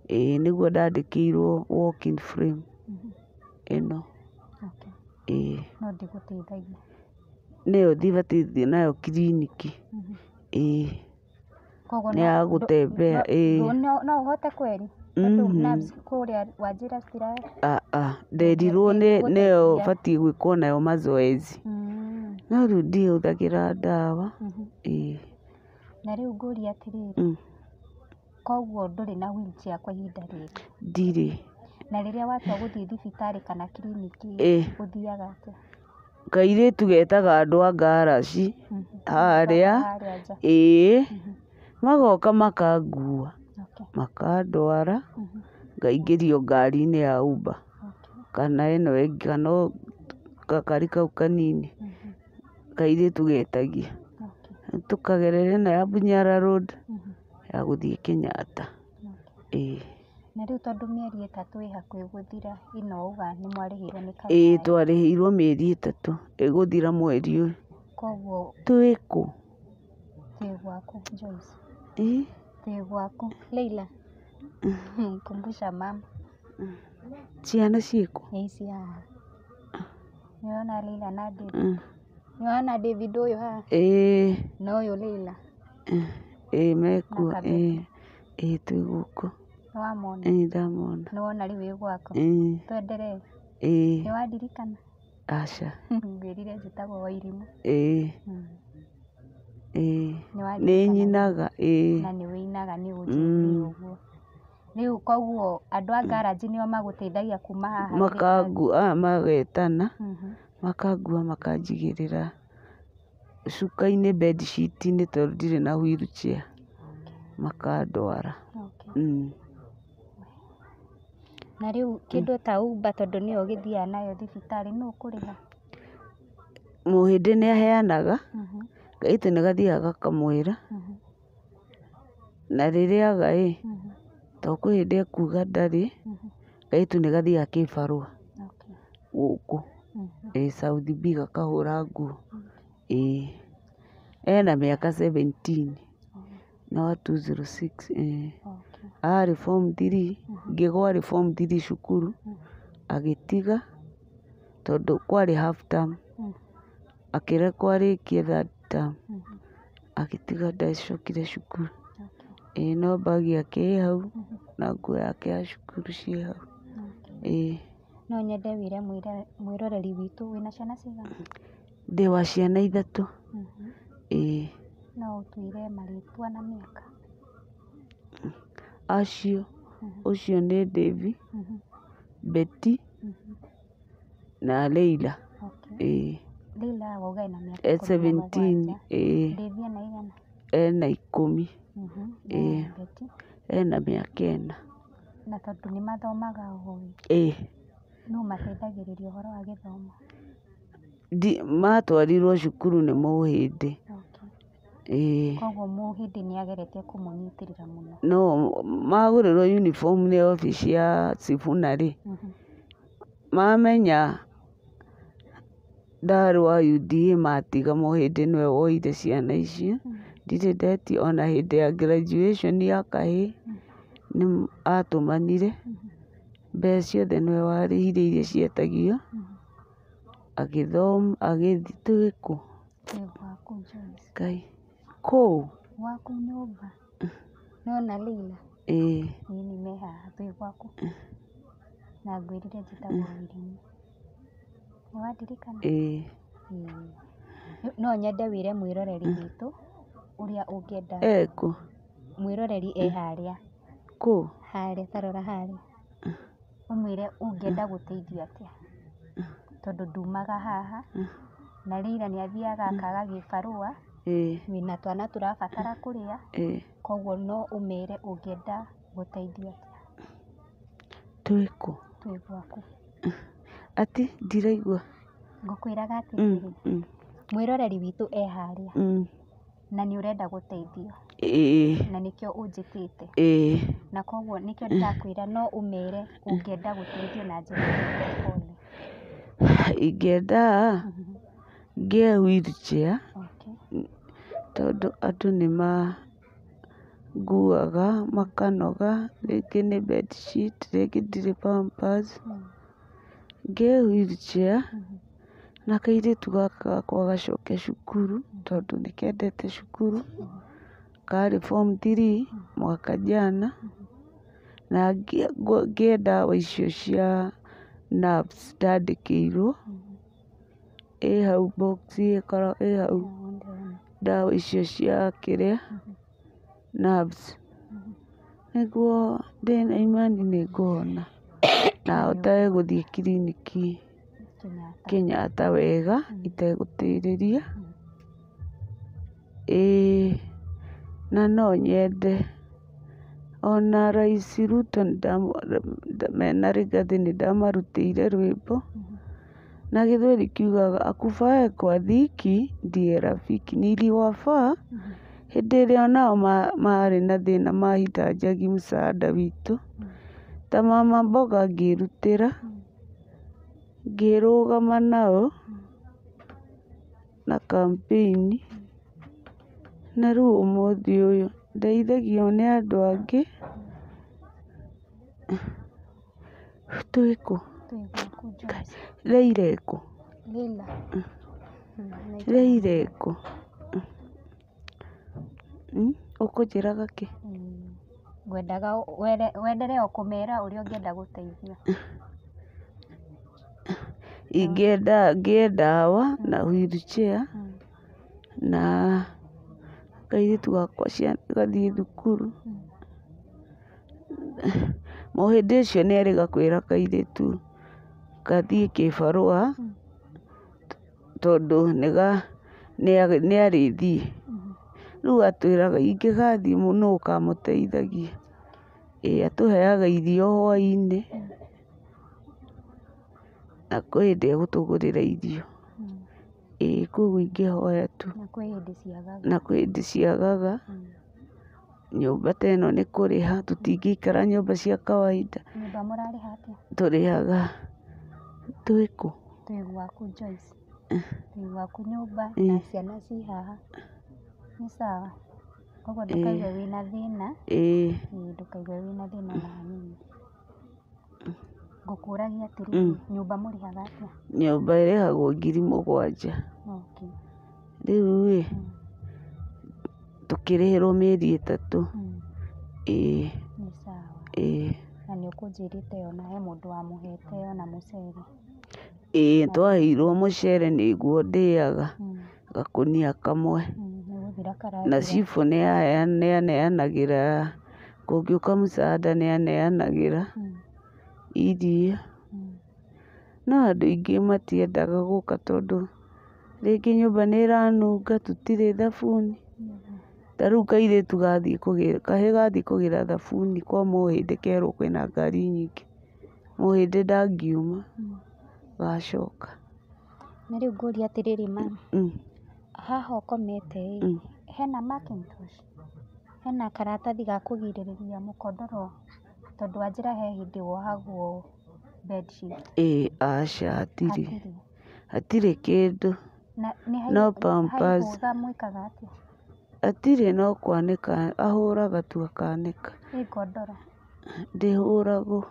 Ĩĩ, nĩguo ndandĩkĩirwo walking frame ĩno. Ĩĩ. No ndĩgũteithagia? Nĩyo ndibatiĩ gũthiĩ nayo kiriniki. Ĩĩ. Koguo Nĩ ya gũtembea, ĩĩ. No ũhote kweri? Tondũ nerves kũrĩa wanjĩra citira. Aa, nderirwo nĩyo batiĩ gwĩkwo nayo mazoezi. No rĩu ndihũthagĩra ndawa. Ĩĩ. Na rĩu ngũrie atĩrĩrĩ, koguo ndũrĩ na wheelchair kwa ihinda rĩrĩ? Ndirĩ. Na rĩrĩa watua gũthiĩ thibitarĩ kana kiriniki, ũthiaga atĩa? Kairĩtu getaga andũ a ngaraci harĩa. Harĩa nja. Ĩĩ, magoka makangua, makandwara, ngaingĩrio ngari-inĩ ya Uber kana ĩno ĩngĩ, kana gakari kau kanini kairĩtu getagia, tũkagerera ĩno ya Bunyala Road ya gũthiĩ Kenyatta. Ĩĩ. Na rĩu tondũ mĩeri 3 ĩ hakuhĩ gũthira, ĩno wauga nĩ mwarĩhĩirwo nĩ Ĩĩ, Kanyarĩ. twarĩhĩirwo mĩeri 3, ĩgũthira mweri ũyũ. Koguo Twĩ kũ? Twĩ gwaku Joyce. Ĩĩ. Twĩ gwaku Leila. Kumbusha mama. Ciana ciĩkũ? Nĩ ici haha. Nĩwona Leila na David? Nĩwona David ũyũ haha? Ĩĩ. Na ũyũ Leila? Ĩĩ, mekuo. Na Ĩĩ. Ĩĩ, twĩ gũkũ. Nĩwamona? Ĩĩ, ndamona. Nĩwona rĩu wĩ gwaku? Ĩĩ. Twenderee? Ĩĩ. Nĩwandirikana? Aca. Ngwĩrire njĩtagwo Wairimũ. Ĩĩ. Ĩĩ. Nĩwandirikana? Nĩ nyinaga. Ĩĩ. Na nĩ wĩinaga, nĩ ũnjĩrire ũguo. Rĩu koguo andũ a ngaranji nĩo magũteithagia kuma haha? Makangua, magetana, makangua makanjigĩrĩra cuka-inĩ, bed sheet-inĩ, tondũ ndirĩ na wheelchair, makandwara. Na rĩu kĩndũ ta Uber, tondũ nĩyo ũgĩthiaga nayo thibitarĩ, nũ ũkũrĩha? Mũhĩndĩ nĩ aheanaga, kairĩtu nĩ gathiaga gakamwĩra, na rĩrĩa aga ĩ, to kwĩ hĩndĩ ekuga ndarĩ, kairĩtu nĩ gathiaga kĩbarũa gũkũ, ĩ South B gakahũra nguo. Ĩĩ. Ena mĩaka 17, nĩ wa 206. Ĩĩ. Arĩ form 3, ngĩgwa arĩ form 3 cukuru, agĩtiga tondũ kwarĩ half term, akĩrekwo arĩkie third term, agĩtiga, ndacokire cukuru. Ĩĩ, no bag yake ĩ hau na nguo yake ya cukuru ciĩ hau. Ĩĩ. No nyende wĩre mwĩroreri witũ wĩna ciana cigana? Ndĩ wa ciana 3. Ĩĩ. No ũtwĩre marĩtwa na mĩaka? Acio, ũcio nĩ Davi, Betty na Leila. Ĩĩ. Leila wauga ena mĩaka E 17. 17. Ĩĩ. Davi ena igana? Ena 10. Ĩĩ. Na Betty? Ena mĩaka 4. Na tondũ nĩ mathomaga o ĩ? Ĩĩ. Nũ mateithagĩrĩria ũhoro wa gĩthomo? Matwarirwo cukuru nĩ Mũhĩndĩ. Ĩĩ. Koguo Mũhĩndĩ nĩ ageretie kũmũnyitĩrĩra mũno? No magũrĩrwo uniform nĩ obici ya Sifuna rĩ, mamenya ndarĩ wa UDA, matiga. Mũhĩndĩ nĩwe woire ciana icio, ndirĩ ndetio ona hĩndĩ ya graduation ya kahĩĩ, nĩ atũmanire, mbeca ciothe nĩwe warĩhire iria cietagio, agĩthoma, agĩthiĩ. Twĩ kũ? Twĩ gwaku Joyce. Ngai, kũũ? Gwaku nyũmba. Nĩwona Leila? Ĩĩ. Ĩĩ, me haha, twĩ gwaku. Na ngwĩrire njĩtagwo Wairimũ. Nĩwandirikana? Ĩĩ. Ĩĩ. No nyende wĩre mwĩroreri witũ ũrĩa ũngĩenda. Ekũ? Mwĩroreri e harĩa. Kũ? Harĩa, tarora harĩa. Ũmwĩre ũngĩenda gũteithio atĩa, tondũ ndumaga haha, na Leila nĩ athiaga akaga gĩbarũa, wĩna twana tũrabatara kũrĩa, koguo no ũmere ũngĩenda gũteithio atĩa. Twĩ kũ? Twĩ gwaku. Ati ndiraigua. Ngũkwĩraga atĩrĩrĩ, mwĩroreri witũ e harĩa. Na nĩ ũrenda gũteithio. Ĩĩ. Na nĩkĩo ũnjĩtĩte. Ĩĩ. Na koguo nĩkĩo ndĩrakwĩra no ũmere ũngĩenda gũteithio na njĩra ĩrĩkũ pole. Ingĩenda ngĩe wheelchair. Okay. Tondũ andũ nĩ manguaga makanoga, rĩngĩ nĩ bedsheet, rĩngĩ ndirĩ pampers. Ngĩe wheelchair na kairĩtu gaka gakwa gacoke cukuru tondũ nĩ kendete cukuru, karĩ form 3 mwaka jana, na ngĩe ndawa icio cia nerves ndandĩkĩirwo, ĩ hau box ĩ hau ndawa icio cia kĩrĩa nerves, nĩguo ndĩna imani nĩ ngũhona na hotage gũthiĩ kiriniki Kenyatta wega itegũtĩrĩria. Ĩĩ na no nyende ona Rais Ruto mena Rigathi nĩ ndamarutĩire rwĩmbo na gĩthweri kiugaga akufae kwa dhiki ndiye rafiki niliwafaa hĩndĩ ĩrĩa onao marĩ na thĩna mahitanjagi msaada witũ ta mama mboga ngĩrutĩra ngĩrũgama nao na campaign na rĩu ũmũthĩ ũyũ ndeithagio nĩ andũ angĩ. Twĩ kũ? Twĩ gwaku Joyce. Leila ĩkũ? Leila. Leila ĩkũ? Ũkũnjĩraga kĩ? Ngwendaga wenderee o kũmera ũrĩa ũngĩenda gũteithio. Ingĩenda ngĩe ndawa na wheelchair na kairĩtu gakwa gathiĩ thukuru. Mũhĩndĩ ũcio nĩ erĩga kwĩra kairĩtu gathiĩ kĩbarũa tondũ nĩ arĩthiĩ. Rĩu atwĩraga ingĩgathiĩ nũ ũkamũteithagia. Ĩĩ atũheaga irio hwainĩ na kwĩ hĩndĩ egũtũgũrĩra irio. Ĩĩ koguo ingĩhoya tu. Na kwĩ hĩndĩ ciagaga. Na kwĩ hĩndĩ ciagaga. Nyũmba ta ĩno nĩ kũrĩha, tũtingĩikara nyũmba cia kawaida. Nyũmba mũrarĩha atĩa? Tũrĩhaga twĩ kũ? Twĩ gwaku Joyce. Twĩ gwaku nyũmba na ciana ci haha. Nĩ sawa? Koguo ndũkaigue wĩna thĩna. Ĩĩ. Ndũkaigue wĩna thĩna ona hanini. Ngũkũragia atĩrĩrĩ, nyũmba mũrĩhaga atĩa? Nyũmba ĩrĩhagwo 7,000. Okay. Rĩu ĩ tũkĩrĩhĩrwo mĩeri 3. Ĩĩ. Nĩ sawa. Ĩĩ. Na nĩ ũkũnjĩrĩte ona he mũndũ wamũhete ona mũcere. Ĩĩ twaheirwo mũcere nĩguo ndĩaga gakũnia kamwe. Nĩgũthira Na karathira. cibũ nĩ aneanagĩra, kũngĩũka msaada nĩ aneanagĩra irio. No andũ aingĩ matiendaga gũka tondũ rĩngĩ nyũmba nĩ ĩranunga, tũtirĩ thabuni. Ta rĩu kairĩtu gathiĩ kũgĩra, kahĩĩ gathiĩ kũgĩra thabuni kwa mũhĩndĩ kerwo kwĩna ngari nyingĩ. Mũhĩndĩ ndangiuma gacoka. Na rĩu ngũrie atĩrĩrĩ ma, haha ũkomete ĩ, hena Macintosh? Hena karatathi ga kũgirĩrĩria mũkondoro tondũ wanjĩra he hĩndĩ wohagwo bedsheet. Ĩĩ aca hatirĩ. Hatirĩ. Hatirĩ kĩndũ. Na nĩ No pampers. haihũga mwĩkaga atĩa? Hatirĩ no kwanĩka, ahũraga tu akanĩka. Ĩ ngondoro? Ndĩhũragwo.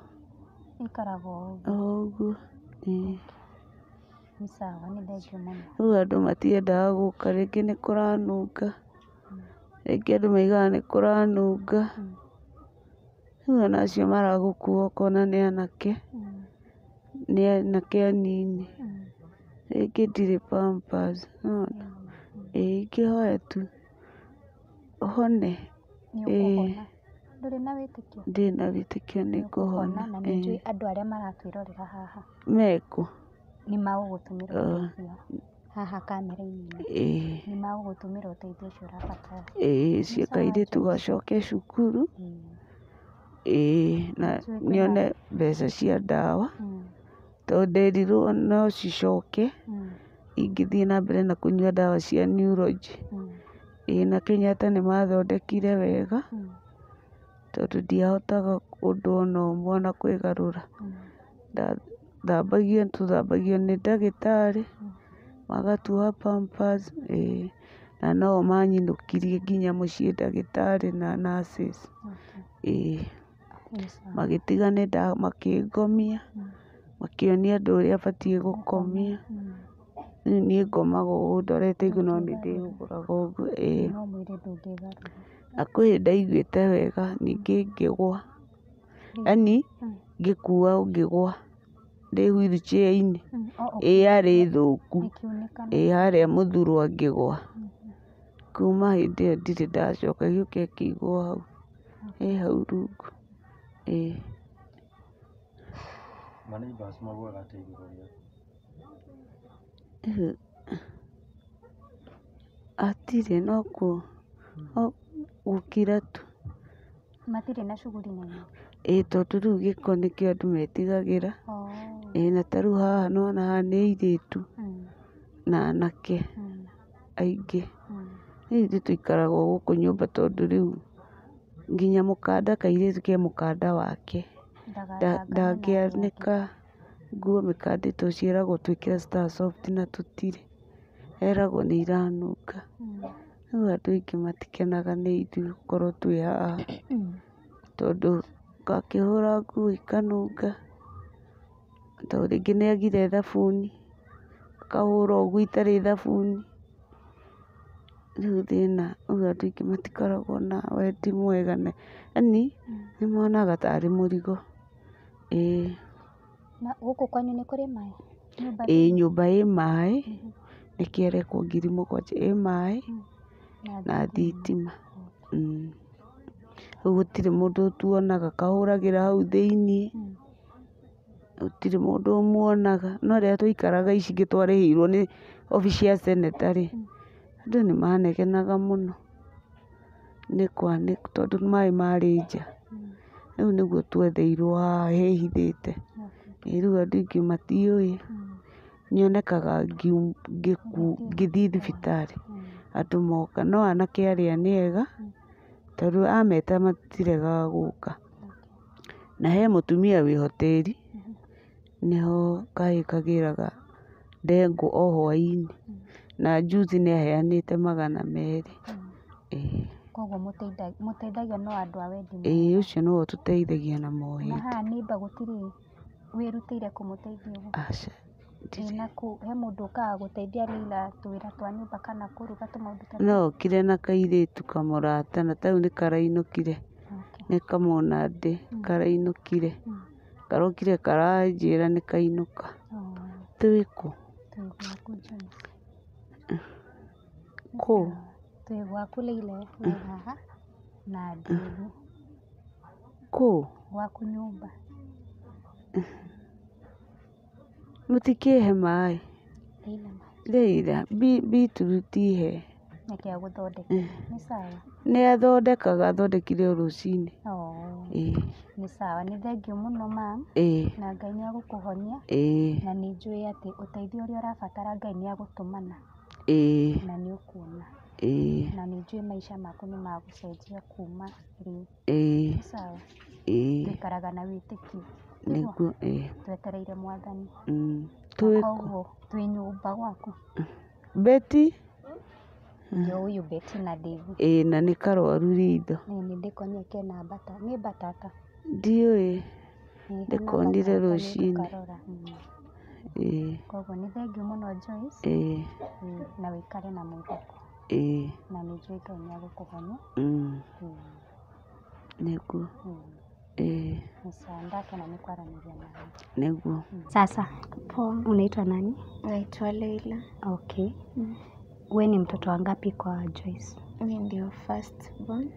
Ĩikaraga o ũguo. O ũguo. Ĩĩ. Nĩ sawa, nĩ thengiũ mũno. Rĩu andũ matiendaga gũka, rĩngĩ nĩ kũranunga, rĩngĩ andũ maigaga nĩ kũranunga. Rĩu ona acio maragũkua ũkona nĩ anake, nĩ anake anini. Rĩngĩ ndirĩ pampers, nĩwona? Ĩĩ ingĩhoya tu hone. Nĩ ũkũhona. Ndũrĩ na wĩtĩkio? Ndĩna wĩtĩkio nĩ ngũhona. Na nĩ njũĩ andũ arĩa maratwĩrorera haha Mekũ? nĩ magũgũtũmĩra ũteithio haha kamera-inĩ. Ĩĩ. Nĩ magũgũtũmĩra ũteithio ũcio ũrabatara. Ĩĩ cia kairĩtu gacoke cukuru. Ĩĩ na nyone mbeca cia ndawa tondũ nderirwo no cicoke ingĩthiĩ na mbere na kũnyua ndawa cia neurology. Ĩĩ na Kenyatta nĩ mathondekire wega tondũ ndiahotaga ũndũ ona ũmwe ona kwĩgarũra. Ndathambagio, tũthambagio nĩ ndagĩtarĩ, magatuoha pampers, ĩĩ na no o manyinũkirie nginya mũciĩ ndagĩtarĩ na nurses. Ĩĩ magĩtiga makĩngomia, makĩonia andũ ũrĩa batiĩ gũkomia. Rĩu niĩ ngomaga ũũ ndorete igũrũ no nĩ ndĩhũgũraga ũguo, ĩĩ. No mwĩrĩ ndũngĩgarũra. Na kwĩ hĩndĩ ndaiguĩte wega ningĩ ngĩgwa, yaani ngĩkua ngĩgwa ndĩ wheelchair-inĩ, ĩ yarĩ thũku, ĩ harĩa mũthurwa ngĩgwa. Kuma hĩndĩ ĩyo ndirĩ ndacoka, ĩgĩũka ĩkĩigwo hau, ĩ hau rungu, ĩĩ. Maneighbours maugaga atĩa igũrũ rĩaku? Hatirĩ no gũkira tu. Matirĩ na shughuli na inyuĩ? Ĩĩ tondũ rĩu gĩko nĩkĩo andũ metigagĩra. Ĩĩ na ta rĩu haha nĩwona haha nĩ airĩtu na anake aingĩ. Rĩu ithuĩ tũikaraga o gũkũ nyũmba tondũ rĩu nginya mũkanda kairĩtu ke mũkanda wake. Ndangĩanĩka nguo mĩkandĩtwo ciĩragwo twĩkĩre Star Soft na tũtirĩ. Eragwo nĩ iranunga. Rĩu andũ aingĩ matikenaga nĩ ithuĩ gũkorwo twĩ haha tondũ akĩhũra nguo ikanunga, tondũ rĩngĩ nĩ agire thabuni, akahũra ũguo itarĩ thabuni. Rĩu thĩna, rĩu andũ aingĩ matikoragwo na wendi mwega, yaani nĩ monaga tarĩ mũrigo. Ĩĩ. Na gũkũ kwanyu nĩ kũrĩ maĩ? Ĩĩ nyũmba ĩ maĩ, nĩkĩo ĩrekwo 7,000, ĩ maĩ na thitima. Rĩu gũtirĩ mũndũ ũtuonaga, kahũragĩra hau thĩiniĩ, gũtirĩ mũndũ ũmuonaga. No rĩrĩa twaikaraga ici ingĩ twarĩhĩirwo nĩ obici ya seneta rĩ, andũ nĩ manegenaga mũno nĩ tondũ maĩ marĩ nja. Rĩu nĩguo twetheirwo haha hehithĩte. Rĩu andũ aingĩ matiũĩ, nyonekaga ngĩthiĩ thibitarĩ andũ moka, no anake arĩa nĩ ega tondũ ameta matiregaga gũka. Na he mũtumia wĩ hoteri, nĩho kahĩĩ kagĩraga ndengũ o hwaĩ-inĩ, na juzi nĩ aheanĩte 200. Ĩĩ. Koguo mũteithagio no andũ a wendi mwega. Ĩĩ ũcio nĩwe ũtũteithagia na mohĩndĩ. Na haha neighbour gũtirĩ wĩrutĩire kũmũteithia ũguo? Aca. He mũndũ ũkaga gũteithia Leila tũwĩra twa nyũmba kana kũruga tũmaũndũ ta No okire na kairĩtu kamũrata na tarĩu nĩ karainũkire, nĩ kamũnandĩ karainũkire, karokire karanjĩra nĩ kainũka. Twĩ kũ? Twĩ gwaku Joyce. Kũ? Twĩ gwaku Leila wĩ haha na Ndĩgu. Kũ? Gwaku nyũmba. Mũtikĩhe maĩ? Leila, beetroot he. Nĩkĩ agũthondekera? Nĩ sawa? Nĩ athondekaga, athondekire o rũcinĩ. Ĩĩ. Nĩ sawa, nĩ thengiũ mũno ma'am. Ĩĩ. Na Ngai nĩ agũkũhonia. Ĩĩ. Na nĩ njũĩ atĩ ũteithio ũrĩa ũrabatara Ngai nĩ agũtũmana. Ĩĩ. Na nĩ ũkuona. Ĩĩ. Na nĩ njũĩ maica maku nĩ magũcenjia kuma rĩu. Ĩĩ. Nĩ sawa? Ĩĩ. Tũikaraga na wĩtĩkio. Nĩguo, ĩĩ. Twetereire Mwathani. Twĩ kũ? Koguo twĩ nyũmba gwaku. Betty? Ndio huyu Betty na Dave. Ĩĩ na nĩ karwaru ritho. Nĩ ndĩkonire kena mbata. Nĩ mbatata? Ndiũĩ. Ndĩkonire rũcinĩ. Ĩĩ. Koguo nĩ thengiũ mũno Joyce. Ĩĩ. Na wĩikare na mwĩhoko. Ĩĩ. Na nĩ njũĩ Ngai nĩ agũkũhonia. Nĩguo. Ĩĩ. Nĩ sawa, ndakena nĩ kwaranĩria nawe. Nĩguo. Sasa. Poa. Unaitwa nani? Naitwa Leila. Okay. We ni mtoto wangapi kwa Joyce? Mi ndio first born.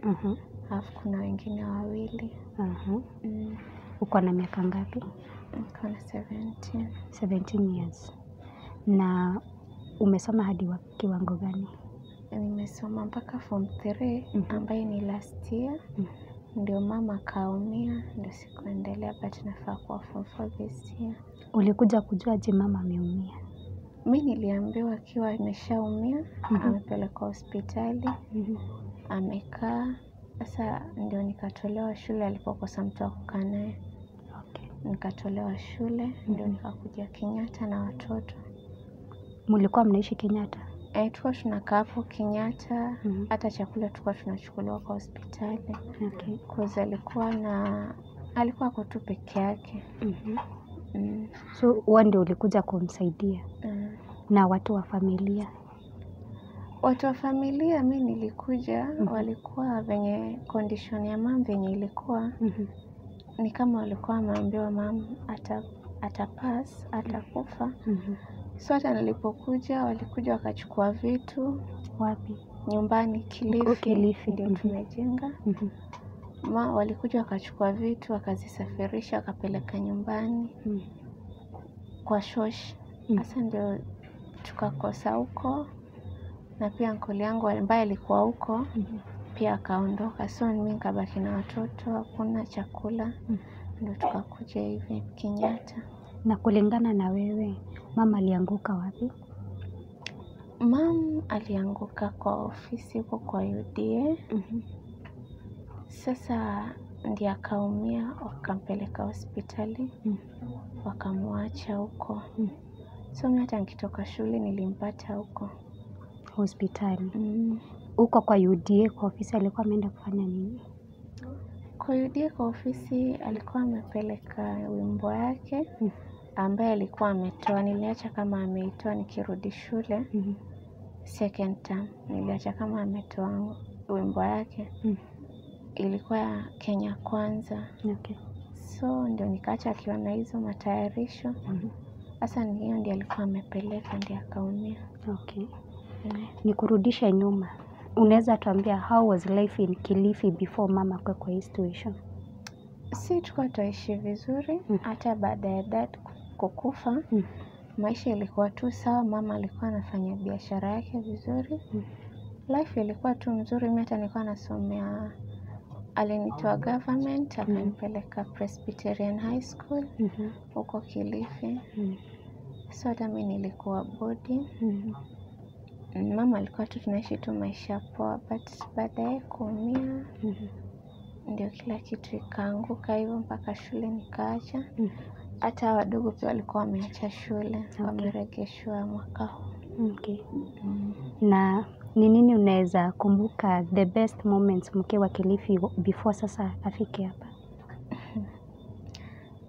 Alafu kuna wengine wawili. Uko na miaka ngapi? Niko na 17. 17 years. Na umesoma hadi wa kiwango gani? Nimesoma mpaka form 3 ambaye ni last year. Ndio mama kaumia, ndio sikuendelea, but nafaa kuwa form 4 this year. Ulikuja kujua je mama ameumia? Mi niliambiwa akiwa ameshaumia, amepelekwa hospitali, amekaa. Sasa ndio nikatolewa shule alipokosa mtu wa kukaa naye. Okay. Nikatolewa shule ndio nikakuja Kenyatta na watoto. Mlikuwa mnaishi Kenyatta? Tulikuwa tunakaa hapo Kenyatta, hata chakula tulikuwa tunachukuliwa kwa hospitali. Okay. Cause alikuwa ako tu peke yake. So wewe ndio ulikuja kumsaidia? Na watu wa familia? Watu wa familia mi nilikuja, walikuwa venye condition ya mam venye ilikuwa, ni kama walikuwa wameambiwa mam atapass, atakufa. So hata nilipokuja walikuja wakachukua vitu. Wapi? Nyumbani Kilifi, Kilifi. Ndio tumejenga. Walikuja wakachukua vitu wakazisafirisha wakapeleka nyumbani kwa shosh. Sasa ndio tukakosa huko, na pia ankoli yangu ambaye alikuwa huko pia akaondoka, so mimi nikabaki na watoto, hakuna chakula. Ndio tukakuja hivi Kenyatta. Na kulingana na wewe, mama alianguka wapi? Mam alianguka kwa ofisi huko kwa UDA. Sasa ndiye akaumia, wakampeleka hospitali, wakamwacha huko. So mimi hata nikitoka shule nilimpata huko hospitali. Huko kwa UDA kwa ofisi alikuwa ameenda kufanya nini? Kwa UDA kwa ofisi alikuwa amepeleka wimbo yake ambaye alikuwa ametoa. Niliacha kama ameitoa nikirudi shule. Second term niliacha kama ametoa wimbo yake. Ilikuwa ya Kenya Kwanza. Okay. So ndio nikaacha akiwa na hizo matayarisho. Sasa ni hiyo ndio alikuwa amepeleka, ndio akaumia. Okay. Nikurudishe nyuma, unaweza tuambia how was life in Kilifi before mama akue kwa hii situation? Si tulikuwa tuishi vizuri, hata baada ya dad kukufa. Maisha ilikuwa tu sawa, mama alikuwa anafanya biashara yake vizuri. Life ilikuwa tu mzuri, mimi hata nilikuwa nasomea, alinitoa government akanipeleka Presbyterian High School huko Kilifi. So hata mimi nilikuwa boarding. Mama alikuwa tu tunaishi tu maisha poa, but baadaye kuumia ndio kila kitu ikaanguka hivyo mpaka shule nikaacha. Hata wadogo pia walikuwa wameacha shule, wameregeshwa mwaka huu. Okay. Na ni nini unaweza kumbuka the best moments mkiwa Kilifi before sasa afike hapa?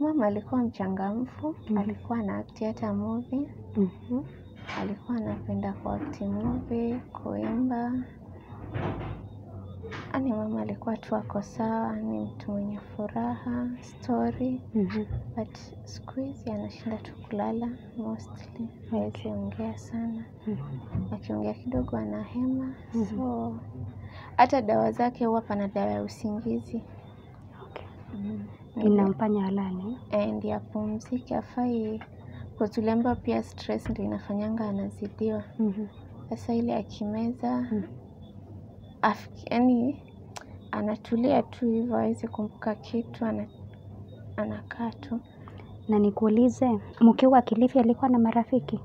Mama alikuwa mchangamfu, alikuwa ana act hata movie. Alikuwa anapenda kuact movie, kuimba. Yaani mama alikuwa tu ako sawa, ni mtu mwenye furaha, story. But siku hizi anashinda tu kulala mostly. Hawezi ongea sana. Akiongea kidogo anahema. So hata dawa zake huwa pana dawa ya usingizi. Okay. Inamfanya alale? Ndiyo apumzike, hafai. Kwa tuliambiwa pia stress ndio inafanyanga anazidiwa. Sasa ile akimeza, yaani anatulia tu hivyo, hawezi kumbuka kitu, anakaa tu. Na nikuulize, mkiwa Kilifi alikuwa na marafiki?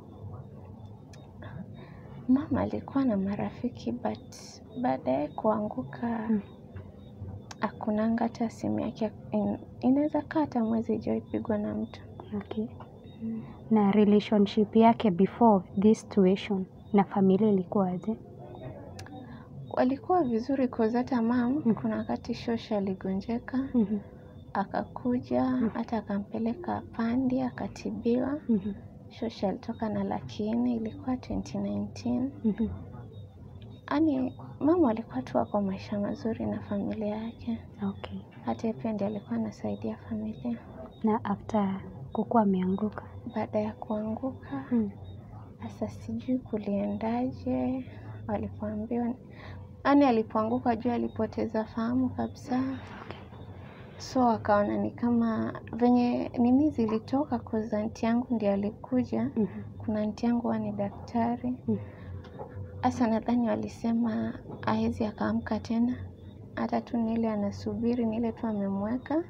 Mama alikuwa na marafiki, but baadaye kuanguka hakunanga hata simu yake, inaweza kaa hata mwezi haijawahi na mtu. Okay. Na relationship yake before this situation na familia ilikuwa aje? Walikuwa vizuri cause hata mam kuna wakati shosha aligonjeka, akakuja hata akampeleka Pandi akatibiwa. Shosha alitoka na 400,000, ilikuwa 2019. Yaani mama alikuwa tu ako maisha mazuri na familia yake. Okay. Hata yeye pia ndiye alikuwa anasaidia familia. Na after kukuwa ameanguka? Baada ya kuanguka, sasa sijui kuliendaje, walipoambiwa, yaani alipoanguka juu alipoteza fahamu kabisa. So akaona ni kama venye nini zilitoka, cause aunti yangu ndiye alikuja. Kuna aunti yangu huwa ni daktari. Sasa nadhani walisema haezi akaamka tena, hata tu ni ile anasubiri, ni ile tu amemweka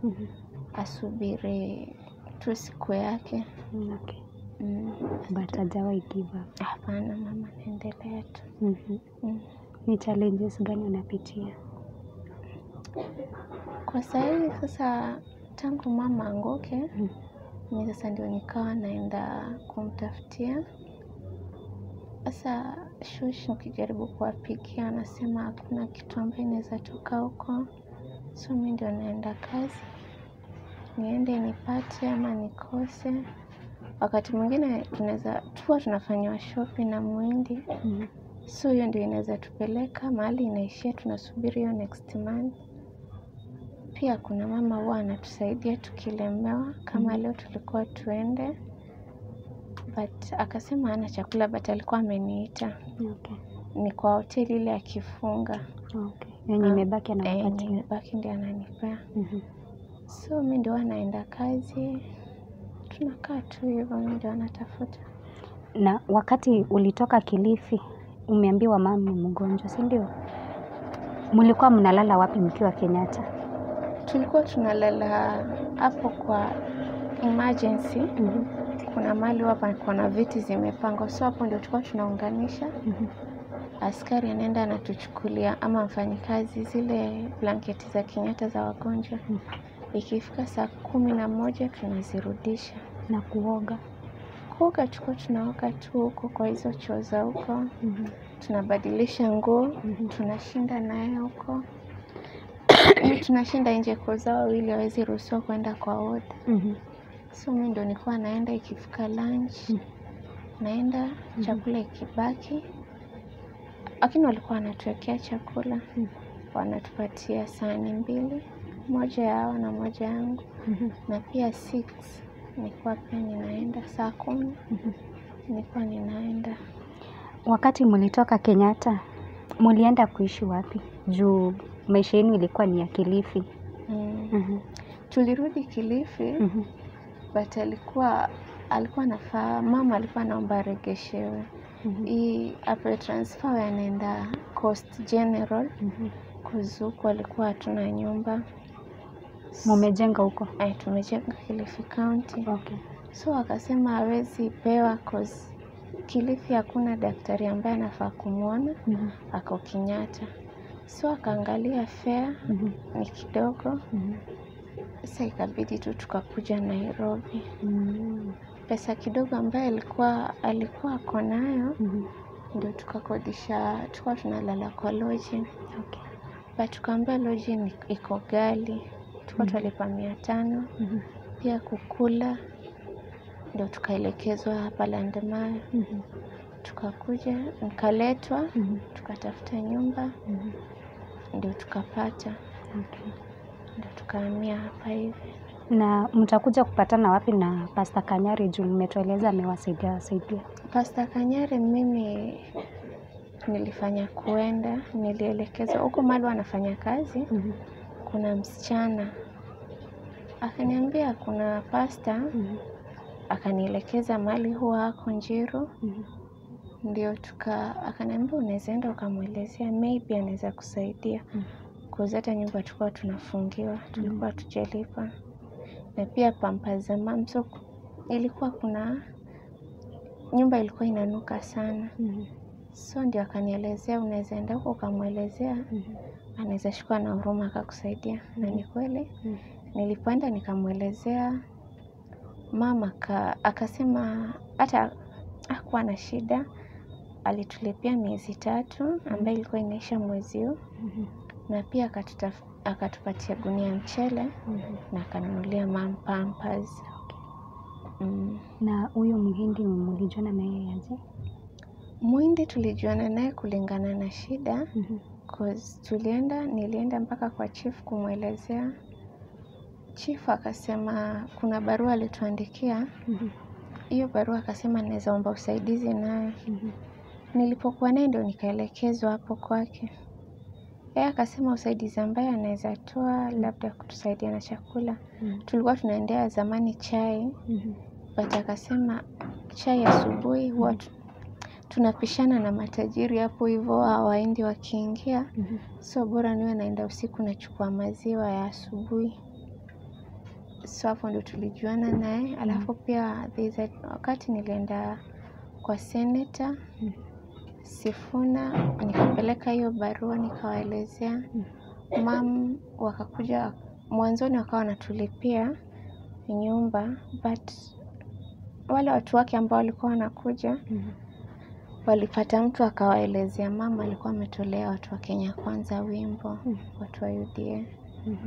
asubiri tu siku yake. Okay. But hajawahi give up. Hapana, mama anaendelea tu. Ni challenges gani unapitia? Kwa sahii sasa tangu mama anguke, mi sasa ndio nikawa naenda kumtafutia. Sasa shush nikijaribu kuwapigia anasema hakuna kitu ambaye inaweza toka huko. So mi ndio naenda kazi, niende nipate ama nikose. Wakati mwingine tunaweza tuwa tunafanyiwa shopping na muhindi. So hiyo ndio inaweza tupeleka mahali inaishia, tunasubiri hiyo next month. Pia kuna mama huwa anatusaidia tukilemewa, kama leo tulikuwa tuende but akasema hana chakula but alikuwa ameniita. Ni kwa hoteli ile akifunga. Yenye imebaki Yenye anakupatia. imebaki ndio ananipea. So mi ndio huwa naenda kazi, tunakaa tu hivyo, mi ndio anatafuta. Na wakati ulitoka Kilifi, umeambiwa mama ni mgonjwa, si ndio? Mlikuwa mnalala wapi mkiwa Kenyatta? Tulikuwa tunalala hapo kwa emergency. Kuna mahali hapa kuna viti zimepangwa, so hapo ndio tulikuwa tunaunganisha. Askari anaenda anatuchukulia ama mfanyikazi zile blanketi za Kenyatta za wagonjwa. Ikifika saa 11 tunazirudisha. Na kuoga? Kuoga tulikuwa tunaoga tu huko kwa hizo choo za huko. Tunabadilisha nguo, tunashinda naye huko. Tunashinda nje kwa zao wawili hawezi ruhusiwa kwenda kwa ward. So mi ndio nilikuwa naenda ikifika lunch, naenda chakula ikibaki. Lakini walikuwa wanatuwekea chakula. Wanatupatia sahani 2, moja yao na moja yangu. Na pia 6 nilikuwa pia ninaenda saa 10 nilikuwa ninaenda. Wakati mlitoka Kenyatta, mlienda kuishi wapi? Juu maisha yenu ilikuwa ni ya Kilifi. Tulirudi Kilifi, but alikuwa anafaa, mama alikuwa anaomba aregeshewe. Hii apewe transfer anaenda Coast General. Kuzuku alikuwa hatuna nyumba. Mumejenga huko? Tumejenga Kilifi County. So akasema hawezi pewa cause Kilifi hakuna daktari ambaye anafaa kumuona, ako Kenyatta. So akaangalia fare ni kidogo. Sasa ikabidi tu tukakuja Nairobi. Pesa kidogo ambayo alikuwa ako nayo ndio tukakodisha, tulikuwa tunalala kwa lodging. But tukaambiwa lodging iko ghali. Tulikuwa tunalipa 500. Pia kukula ndio tukaelekezwa hapa Landmare. Tukakuja, nikaletwa, tukatafuta nyumba, ndio tukapata. Ndio tukahamia hapa hivi. Na mtakuja kupatana wapi na Pastor Kanyari juu mmetueleza amewasaidia saidia? Pastor Kanyari mimi nilifanya kuenda, nilielekezwa huko mahali wanafanya kazi. Kuna msichana akaniambia kuna pastor, akanielekeza mahali huwa ako Njiru. Ndio akaniambia unaweza enda ukamwelezea, maybe anaweza kusaidia. Cause hata nyumba tulikuwa tunafungiwa, tulikuwa hatujalipa. Na pia pampers za mom, so ilikuwa kuna nyumba ilikuwa inanuka sana. So ndio akanielezea unaweza enda huko ukamwelezea, anaweza shikwa na huruma akakusaidia. Na ni kweli nilipoenda nikamwelezea mama, akasema hata hakuwa na shida. Alitulipia miezi 3 ambayo ilikuwa inaisha mwezi huu. Na pia akatupatia gunia mchele na akanunulia mom pampers. Na huyo Muhindi mlijuana naye aje? Muhindi tulijuana naye kulingana na shida. Cause nilienda mpaka kwa chief kumwelezea. Chief akasema kuna barua alituandikia. Hiyo barua akasema naweza omba usaidizi nayo. Nilipokuwa naye ndio nikaelekezwa hapo kwake. Yeye akasema usaidizi ambaye anaweza toa labda kutusaidia na chakula. Tulikuwa tunaendea zamani chai. But akasema chai asubuhi huwa tunapishana na matajiri hapo hivyo hao Wahindi wakiingia. So bora niwe naenda usiku nachukua maziwa ya asubuhi. So hapo ndo tulijuana naye. Alafu pia wakati nilienda kwa Senator Sifuna, nikapeleka hiyo barua nikawaelezea. Mam wakakuja mwanzoni wakawa wanatulipia nyumba, but wale watu wake ambao walikuwa wanakuja walipata mtu akawaelezea mama alikuwa ametolea watu wa Kenya Kwanza wimbo, watu wa UDA.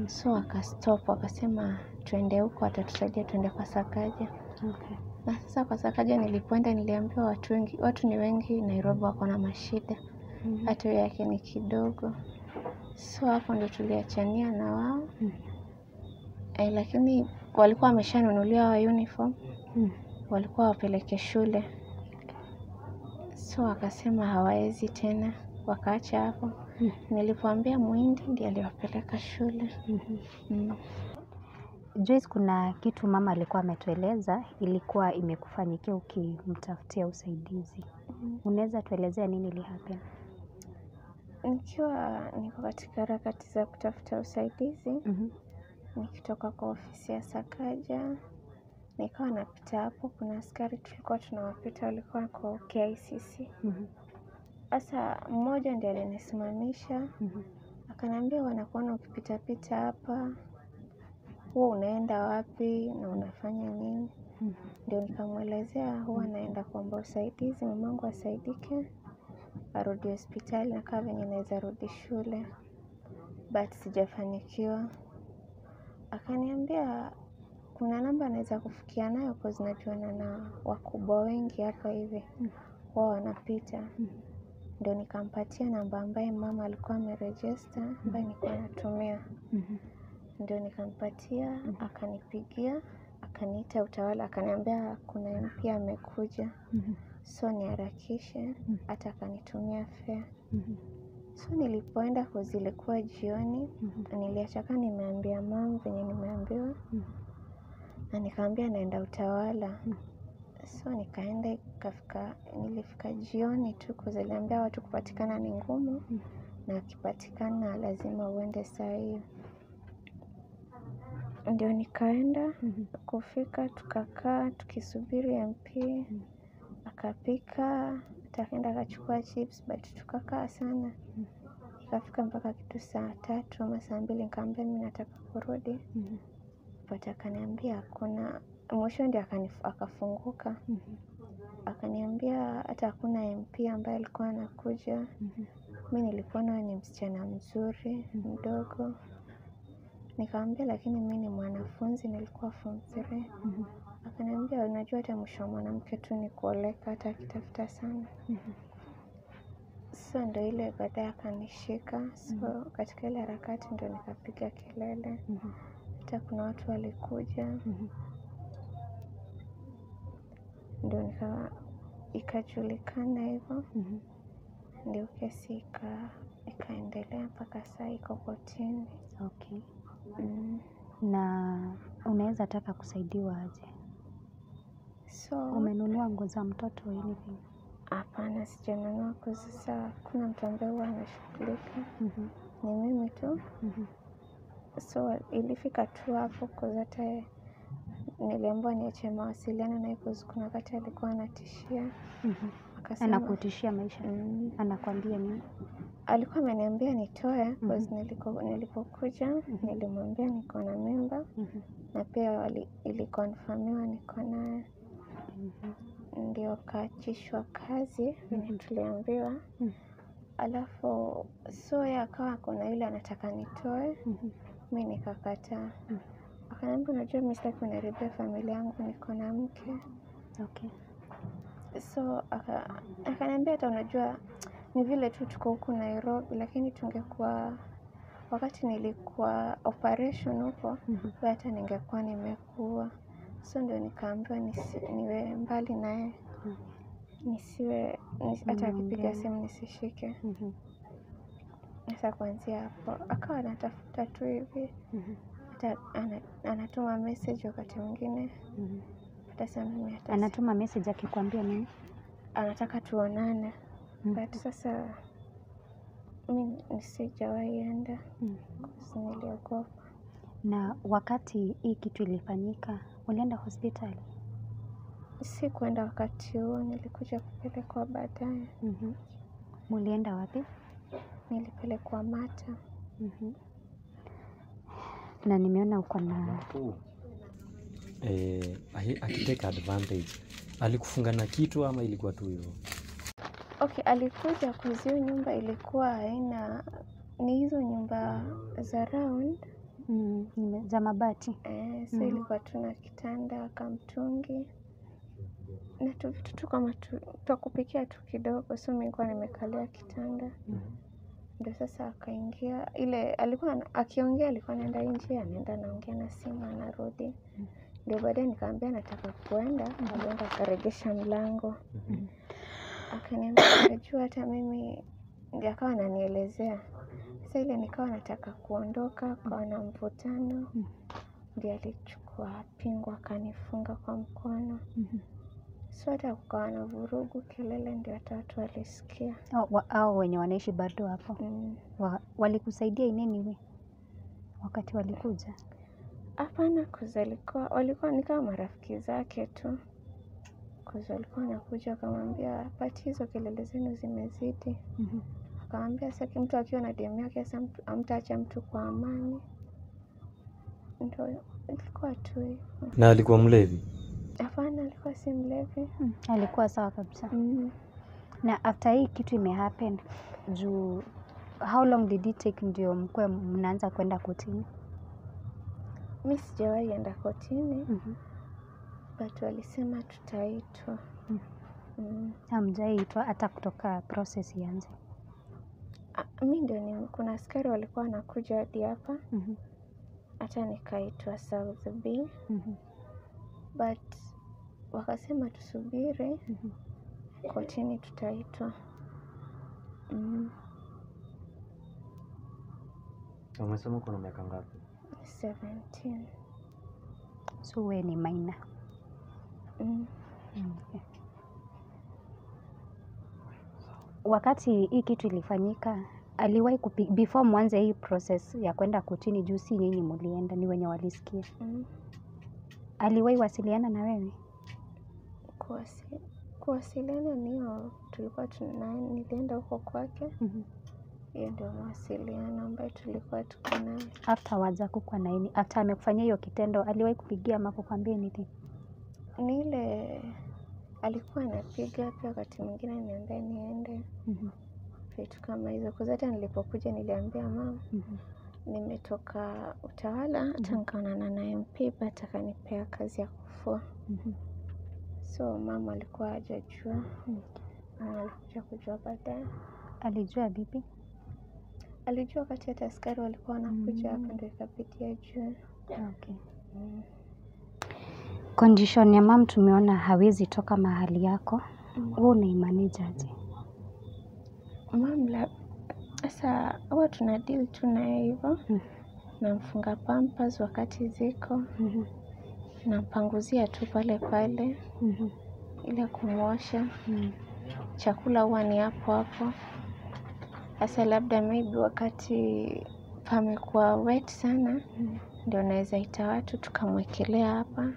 So wakastop, wakasema tuende huko atatusaidia, tuende kwa Sakaja. Okay. Na sasa kwa Sakaja nilipoenda niliambiwa watu wengi, watu ni wengi Nairobi wako na mashida, hata hiyo yake ni kidogo. So hapo ndo tuliachania na wao. Lakini walikuwa wameshanunulia wa uniform, walikuwa wapeleke shule. So wakasema hawaezi tena, wakaacha hapo. Nilipoambia Muhindi ndiye aliwapeleka shule. Joyce, kuna kitu mama alikuwa ametueleza ilikuwa imekufanyikia ukimtafutia usaidizi. Unaweza tuelezea nini ili happen? Nikiwa niko katika harakati za kutafuta usaidizi, nikitoka kwa ofisi ya Sakaja nikawa napita hapo, kuna askari tulikuwa tunawapita walikuwa kwa KICC. Sasa mmoja ndiye alinisimamisha, akaniambia wanakuona ukipita pita hapa, huwa unaenda wapi na unafanya nini? Ndio nikamwelezea huwa naenda kuomba usaidizi, mamangu asaidike arudi hospitali na kaa venye naweza rudi shule, but sijafanikiwa. Akaniambia kuna namba naweza kufikia nayo cause najuana na wakubwa wengi hapa hivi, wao wanapita. Ndio nikampatia namba ambaye mama alikuwa amerejista, ambaye nilikuwa natumia. Ndio nikampatia, akanipigia, akaniita Utawala, akaniambia kuna MP amekuja, so niharakishe, hata akanitumia fare. So nilipoenda cause ilikuwa jioni, niliacha kaa nimeambia mom venye nimeambiwa, na nikaambia naenda Utawala. So nikaenda ikafika, nilifika jioni tu cause aliambia watu kupatikana ni ngumu, na akipatikana lazima uende saa hiyo. Ndio nikaenda, kufika tukakaa tukisubiri MP, akapika, akaenda akachukua chips, but tukakaa sana. Ikafika mpaka kitu saa 3 ama saa 2, nikamwambia mimi nataka kurudi. But akaniambia hakuna. Mwisho ndio akafunguka. Akaniambia hata hakuna MP ambaye alikuwa anakuja. Mimi nilikuwa naona ni msichana mzuri, mdogo. Nikamwambia lakini mimi ni mwanafunzi, nilikuwa form 3. Akaniambia unajua hata mwisho wa mwanamke tu ni kuoleka, hata akitafuta sana. So ndio ile baadaye akanishika. So katika ile harakati ndio nikapiga kelele. Hata kuna watu walikuja. Ndio ikajulikana hivyo. Ndio kesi ikaendelea mpaka saa iko kotini. Okay. Na unaweza taka kusaidiwa aje? So umenunua nguo za mtoto or anything? Hapana, sijanunua kwa sasa kuna mtu ambaye huwa anashughulika. Ni mimi tu. So ilifika tu hapo kwa hata niliambiwa niache mawasiliano naye cause kuna wakati alikuwa anatishia. Akasema Anakutishia maisha? Anakuambia nini? Alikuwa ameniambia nitoe cause nilipokuja nilimwambia niko na mimba, na pia ilikonfirmiwa niko nayo. Ndio kaachishwa kazi venye tuliambiwa. Alafu so yeye akawa kuna yule anataka nitoe, mimi nikakataa. Akaniambia unajua mimi sitaki uniharibie familia yangu, niko na mke. Okay. So akaniambia hata unajua ni vile tu tuko huku Nairobi, lakini tungekuwa wakati nilikuwa operation huko, hata ningekuwa nimekuwa. So ndio nikaambiwa niwe mbali naye, nisiwe hata akipiga simu nisishike. Sasa kuanzia hapo akawa anatafuta tu hivi, hata anatuma message wakati mwingine. Hata sasa mimi hata anatuma message akikwambia nini? Anataka tuonane. But sasa mimi sijawahi enda, niliogopa. Na wakati hii kitu ilifanyika, ulienda hospitali? Si kuenda wakati huo, nilikuja kupelekwa baadaye. Mulienda wapi? Nilipelekwa Mata. Na nimeona uko na Alafu akitake advantage, alikufunga na kitu ama ilikuwa tu hivyo? Okay, alikuja kuzio nyumba ilikuwa haina, ni hizo nyumba za round za mabati. So ilikuwa tuna kitanda kamtungi na tu vitu tu kama twa kupikia tu kidogo, so mimi nilikuwa nimekalia kitanda. Ndio sasa akaingia, ile alikuwa akiongea, alikuwa anaenda nje, anaenda anaongea na simu, anarudi. Ndio baadaye nikamwambia nataka kuenda, alienda akaregesha mlango. Akaniambia najua hata mimi, ndio akawa ananielezea. Sasa ile nikawa nataka kuondoka, kwa na mvutano. Ndio alichukua pingu akanifunga kwa mkono. So hata kukawa na vurugu, kelele, ndio hata watu walisikia. Au wenye wanaishi bado hapo. Walikusaidia in any way wakati walikuja? Hapana, walikuwa ni kama marafiki zake tu. Cause walikuwa wanakuja wakamwambia pati hizo kelele zenu zimezidi. Akamwambia sasa mtu akiwa na demu yake sasa hamtaacha mtu kwa amani. Ndio ilikuwa tu hivyo. Na alikuwa mlevi? Hapana, alikuwa si mlevi. Alikuwa sawa kabisa. Na after hii kitu imehappen, juu how long did it take ndio mkwe mnaanza kwenda kotini? Mi sijawahi enda kotini. But walisema tutaitwa. Hamjaitwa hata kutoka process ianze? Mi ndio ni kuna askari walikuwa wanakuja hadi hapa. Hata nikaitwa South B. But wakasema tusubiri, kotini tutaitwa. Umesema uko na miaka ngapi? 17. So we ni minor. Okay. Wakati hii kitu ilifanyika, aliwahi before mwanze hii process ya kwenda kotini, juu si nyinyi mulienda, ni wenye walisikia. Aliwahi wasiliana na wewe? Kuwasiliana niyo tulikuwa nilienda huko kwake. Hiyo ndio mawasiliano ambayo tulikuwa tuko nayo. Afterwards hakukuwa na nini? After amekufanyia hiyo kitendo, aliwahi kupigia ama kukwambia anything? Ni ile alikuwa anapiga pia wakati mwingine aniambia niende. Vitu kama hizo. Kwa hata nilipokuja niliambia mama nimetoka Utawala, hata nikaonana na MP but akanipea kazi ya kufua. So mama alikuwa hajajua. Alikuja kujua baadaye. Alijua vipi? Alijua wakati hata askari walikuwa wanakuja hapa, ndio ikabidi ajue. Okay. Condition ya mam tumeona hawezi toka mahali yako. Wewe unaimanage aje? Mam sasa huwa tuna deal tu naye hivyo. Namfunga pampers wakati ziko. Nampanguzia tu pale pale. Ile kumwosha. Chakula huwa ni hapo hapo. Sasa labda maybe wakati pamekuwa wet sana, ndio naweza ita watu tukamwekelea hapa.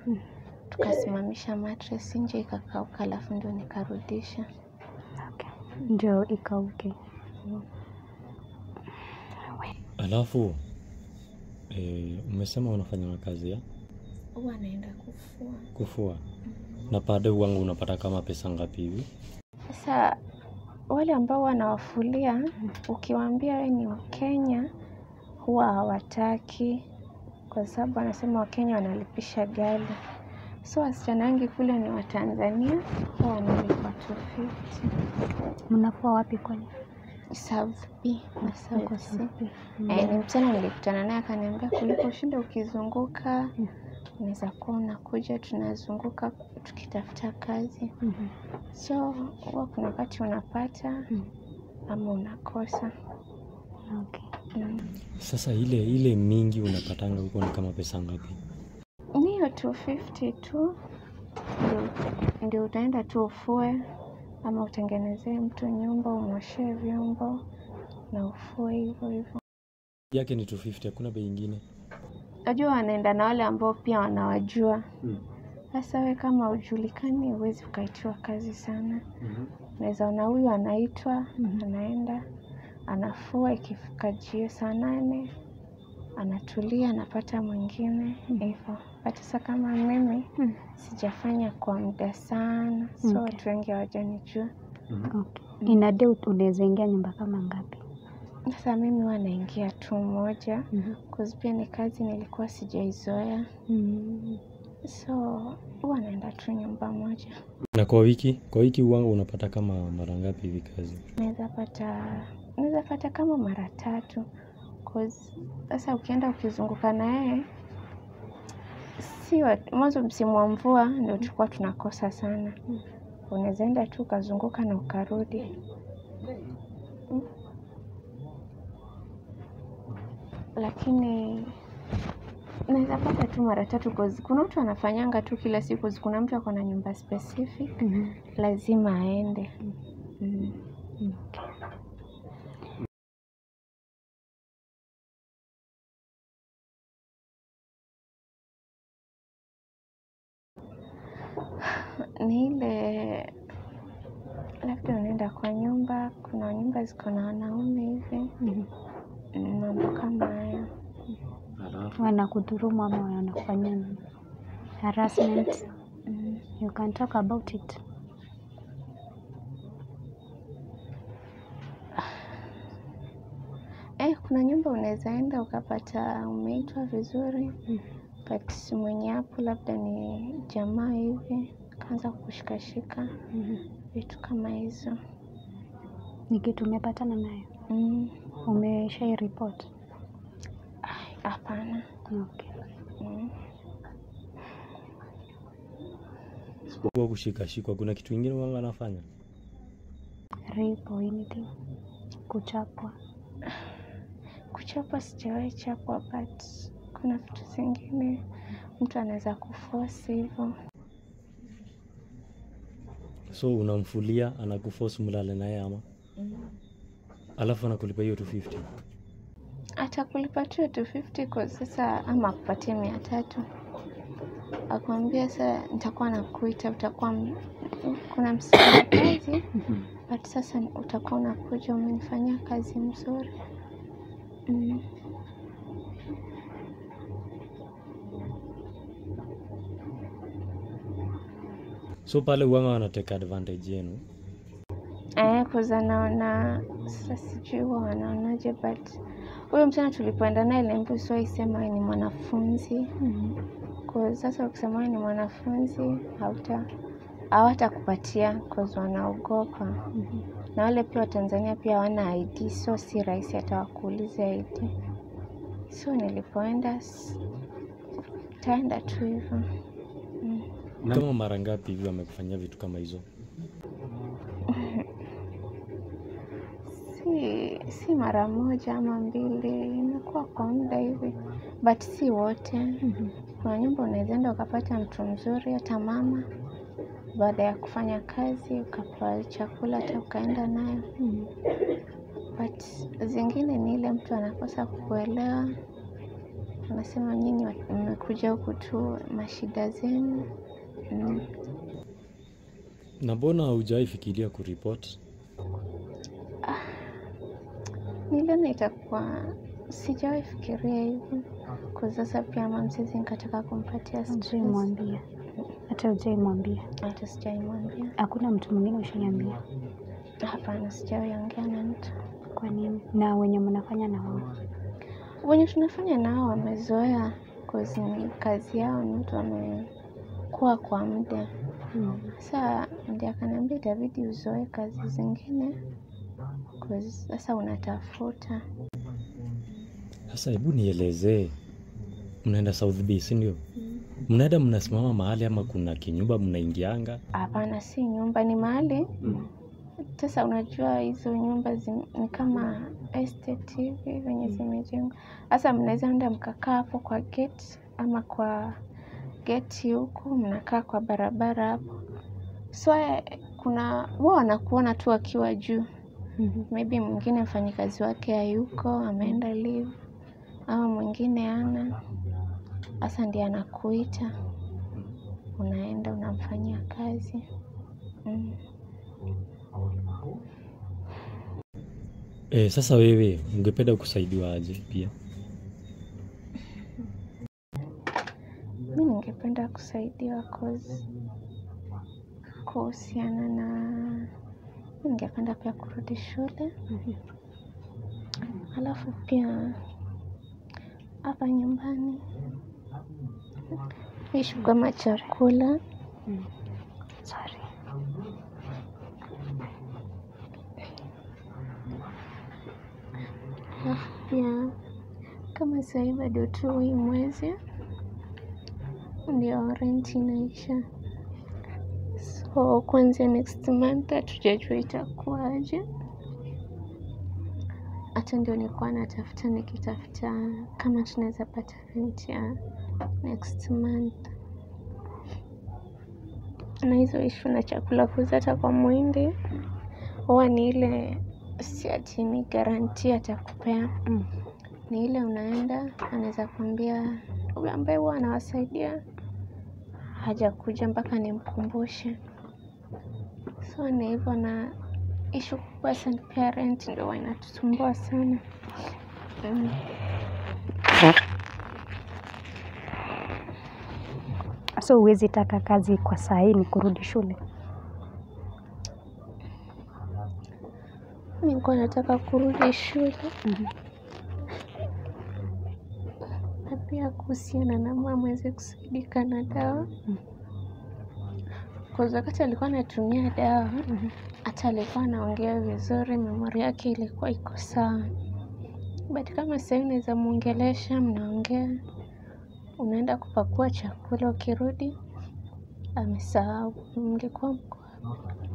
Tukasimamisha mattress nje ikakauka, alafu ndio nikarudisha. Okay. Ndio ikauke. Alafu umesema unafanya kazi ya? Huwa naenda kufua. Kufua. Na pade wangu unapata kama pesa ngapi hivi? Sasa wale ambao wanawafulia, ukiwaambia wewe ni Mkenya huwa hawataki, kwa sababu wanasema Wakenya wanalipisha ghali. So wasichana wengi kule ni wa Tanzania, huwa wanalipa 250. Mnafua wapi kwani? South B na South C. Ni msichana nilikutana naye akaniambia kuliko ushinda ukizunguka, unaweza kuwa unakuja tunazunguka tukitafuta kazi. So huwa kuna wakati unapata ama unakosa. Okay. Sasa ile mingi unapatanga huko ni kama pesa ngapi? Ni hiyo 250 tu. Ndio utaenda tu ufue ama utengenezee mtu nyumba, umwoshee vyombo na ufue hivyo hivyo. Yake ni 250, hakuna bei nyingine. Najua wanaenda na wale ambao pia wanawajua. Sasa we kama hujulikani huwezi ukaitiwa kazi sana. Unaweza ona huyu anaitwa, anaenda, anafua, ikifika jio saa 8 anatulia, anapata mwingine hivyo. But sasa kama mimi sijafanya kwa muda sana, so watu wengi hawajanijua. Okay. In a day unaweza ingia nyumba kama ngapi? Sasa mimi huwa naingia tu moja, cause pia ni kazi nilikuwa sijaizoea. So huwa naenda tu nyumba moja. Na kwa wiki huwa unapata kama mara ngapi hivi kazi? Naweza pata kama mara 3. Cause sasa ukienda ukizunguka na yeye, si mwanzo msimu wa mvua ndio tulikuwa tunakosa sana. Unaweza enda tu ukazunguka na ukarudi. Lakini naweza pata tu mara 3 cause kuna mtu anafanyanga tu kila siku, cause kuna mtu ako na nyumba specific, lazima aende. Okay. Ni ile labda unaenda kwa nyumba, kuna nyumba ziko na wanaume hivi, mambo kama hayo. Wanakudhulumu ama wanakufanyia nini? Harassment. You can talk about it. Kuna nyumba unaweza enda ukapata umeitwa vizuri, but mwenye hapo labda ni jamaa hivi, kaanza kukushikashika, vitu kama hizo. Ni kitu umepatana nayo? Umeshai report? Hapana. Okay. Isipokuwa kushikashikwa, kuna kitu kingine wanga anafanya? Rape or anything? Kuchapwa? Kuchapwa sijawahi chapwa, but kuna vitu zingine mtu anaweza kuforce hivyo. So unamfulia, anakuforce mlale naye ama? Alafu anakulipa hiyo 250? Atakulipa tu 250 kwa sasa, ama akupatie 300. Akwambia sasa nitakuwa nakuita, utakuwa kuna msimu wa kazi, but sasa utakuwa unakuja umenifanyia kazi mzuri. So pale huwanga wanateka advantage yenu? Cause anaona, sasa sijui huwa wanaonaje, but huyo msichana tulipoenda naye niliambiwa usiwahi sema wewe ni mwanafunzi. Cause sasa ukisema wewe ni mwanafunzi hawatakupatia cause wanaogopa. Na wale pia wa Tanzania pia hawana ID, so si rahisi hata wakuulize ID. So nilipoenda taenda tu hivyo. Kama mara ngapi hivi wamekufanyia vitu kama hizo? Si mara moja ama mbili, imekuwa kwa muda hivi, but si wote. Kuna nyumba unaweza enda ukapata mtu mzuri, hata mama, baada ya kufanya kazi ukapewa chakula hata ukaenda nayo. But zingine ni ile mtu anakosa kukuelewa, anasema nyinyi mmekuja huku tu mashida zenu. Na mbona hujawahi fikiria kuripoti? Niliona itakuwa, sijawahi fikiria hivyo. Kwa sasa pia mama mzazi nikataka kumpatia stress. Hujaimwambia? Hata hujaimwambia? Hata sijaimwambia. Hakuna mtu mwingine ushaiambia? Hapana, sijawahi ongea na mtu. Kwa nini? Na wenye mnafanya na wao? Wenye tunafanya nao wamezoea, cause ni kazi yao, ni mtu amekuwa kwa muda. Sasa ndiye akaniambia itabidi uzoe kazi zingine, cause sasa unatafuta. Sasa hebu nielezee, mnaenda South B, si ndio? Mnaenda mnasimama mahali ama kuna kinyumba mnaingianga? Hapana, si nyumba, ni mahali. Sasa unajua hizo nyumba ni kama estate hivi venye zimejengwa. Sasa mnaweza enda mkakaa hapo kwa gate ama kwa gate huku, mnakaa kwa barabara hapo. So kuna wao wanakuona tu wakiwa juu. Maybe mwingine mfanyikazi wake hayuko, ameenda leave, ama mwingine hana. Hasa ndiye anakuita, unaenda unamfanyia kazi. Sasa wewe ungependa kusaidiwa aje pia? Mi ningependa kusaidiwa cause kuhusiana na mi ningependa pia kurudi shule. Alafu pia hapa nyumbani ishu kama chakula. Sorry. Alafu pia kama sahii bado tu hii mwezi ndio rent inaisha, so kuanzia next month hatujajua itakuwaje. Hata ndio nilikuwa natafuta nikitafuta kama tunaweza pata rent ya next month, na hizo ishu na chakula kuuza hata kwa mwindi huwa ni ile, si ati ni guarantee atakupea. Ni ile unaenda anaweza kuambia huyu ambaye huwa anawasaidia hajakuja mpaka nimkumbushe. So ni hivyo, na ishu kubwa sana pia rent ndio huwa inatusumbua sana. So huwezi taka kazi kwa saa hii ni kurudi shule? Mi nilikuwa nataka kurudi shule. Na pia kuhusiana na mama aweze kusaidika na dawa. Kwa wakati alikuwa anatumia dawa, hata alikuwa anaongea vizuri, memori yake ilikuwa iko sawa. But kama sasa hivi unaweza muongelesha, mnaongea, unaenda kupakua chakula, ukirudi amesahau mlikuwa mko wapi.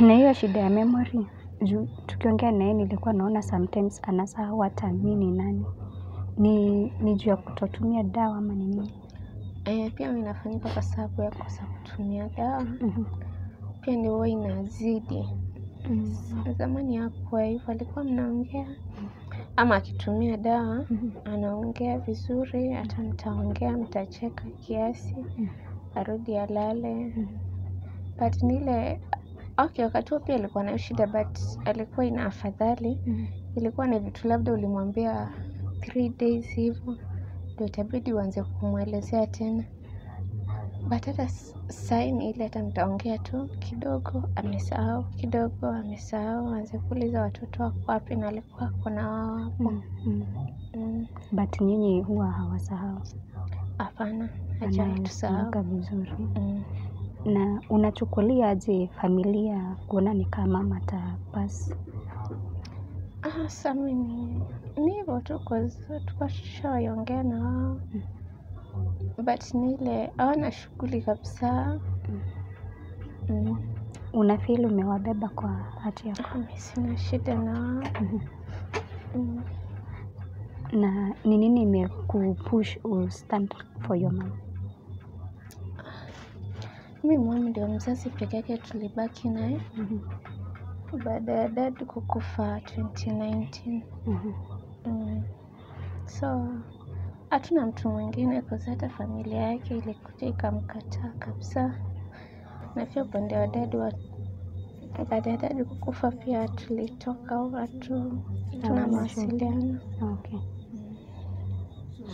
Na hiyo shida ya memory, juu tukiongea naye nilikuwa naona sometimes anasahau hata mi ni nani. Ni juu ya kutotumia dawa ama ni nini? Pia inafanyika kwa sababu ya kosa kutumia dawa. Pia ndio huwa inazidi. Zamani hakuwa hivyo, alikuwa mnaongea ama akitumia dawa anaongea vizuri, hata mtaongea mtacheka kiasi, arudi alale. But ni ile okay, wakati huo pia alikuwa na shida, but alikuwa ina afadhali. Ilikuwa ni vitu labda ulimwambia 3 days hivyo ndio itabidi uanze kumwelezea tena. But hata sai ni ile hata mtaongea tu kidogo amesahau, kidogo amesahau, aanze kuuliza watoto wako wapi na alikuwa ako na wao hapo. But nyinyi huwa hawasahau? Hapana, hajatusahau. Anakumbuka vizuri. Na unachukulia aje familia kuona ni kama mama atapass? Sasa mimi ni hivyo tu, cause tulikuwa tushawahi na wao. But ni ile hawana shughuli kabisa. Unafeel umewabeba kwa hati yako? Mi sina shida na wao. Na ni nini imekupush u stand for your mom? Mi mama ndio mzazi peke yake tulibaki naye baada ya dad kukufa 2019. So hatuna mtu mwingine cause hata familia yake ilikuja ikamkataa kabisa. Na pia upande wa dad baada ya dad kukufa pia tulitoka, hatuna Hawana mawasiliano. Okay.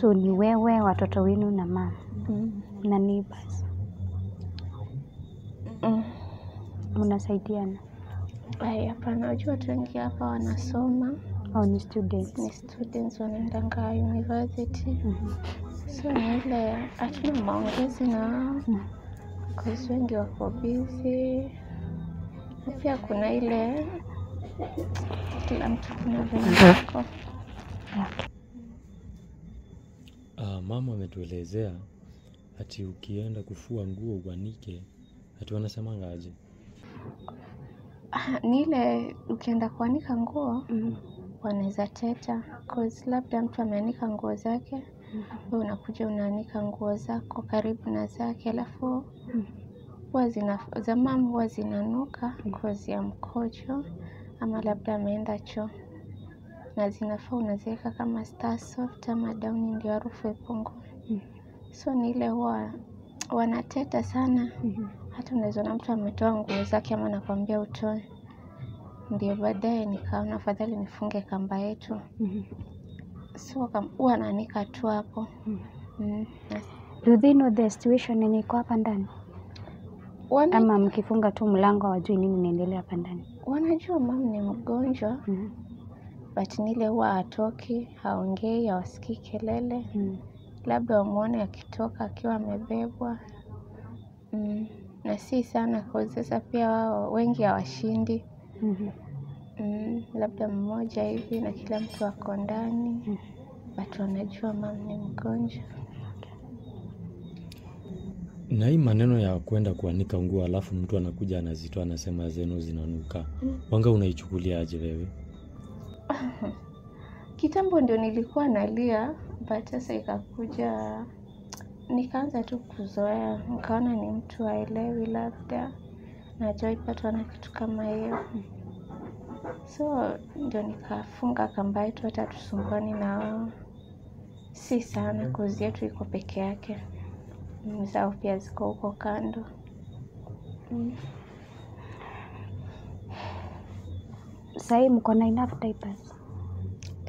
So ni wewe, watoto wenu na mama na neighbors mnasaidiana? Ai, hapana, wajua watu wengi hapa wanasoma, Au ni students? Ni students wanaendanga university. So ni ile hatuna maongezi na wao cause wengi wako busy, na pia kuna ile kila mtu kuna venye ako. Okay. Mama ametuelezea ati ukienda kufua nguo uanike, ati wanasemanga aje? Ni ile ukienda kuanika nguo wanaweza teta cause labda mtu ameanika nguo zake, wewe unakuja unaanika nguo zako karibu na zake, alafu huwa zina za mum huwa zinanuka cause ya mkojo ama labda ameenda choo. Na zinafaa unaziweka kama Star Soft ama Downy ndio harufu ipungue. So ni ile huwa wanateta sana. Hata unaweza ona mtu ametoa nguo zake ama anakuambia utoe. Ndio baadaye nikaona afadhali nifunge kamba yetu. So huwa naanika tu hapo. Do they know the situation yenye iko hapa ndani? Ama mkifunga tu mlango hawajui nini inaendelea hapa ndani? Wanajua mama ni mgonjwa. But ni ile huwa hatoki, haongei, hawasikii kelele. Labda wamuone akitoka akiwa amebebwa. Na si sana kwa sasa pia wao wengi hawashindi. Labda mmoja hivi na kila mtu ako ndani. But wanajua mama ni mgonjwa. Na hii maneno ya kwenda kuanika nguo alafu mtu anakuja anazitoa anasema zenu zinanuka. Wanga unaichukulia aje wewe? Kitambo ndio nilikuwa nalia, but sasa ikakuja nikaanza tu kuzoea, nikaona ni mtu haelewi labda na hajawahi patwa na kitu kama hiyo. So ndio nikafunga kamba yetu, hata tusumbuani na wao. Si sana, kozi yetu iko peke yake. Zao pia ziko huko kando. Sahii mko na enough diapers?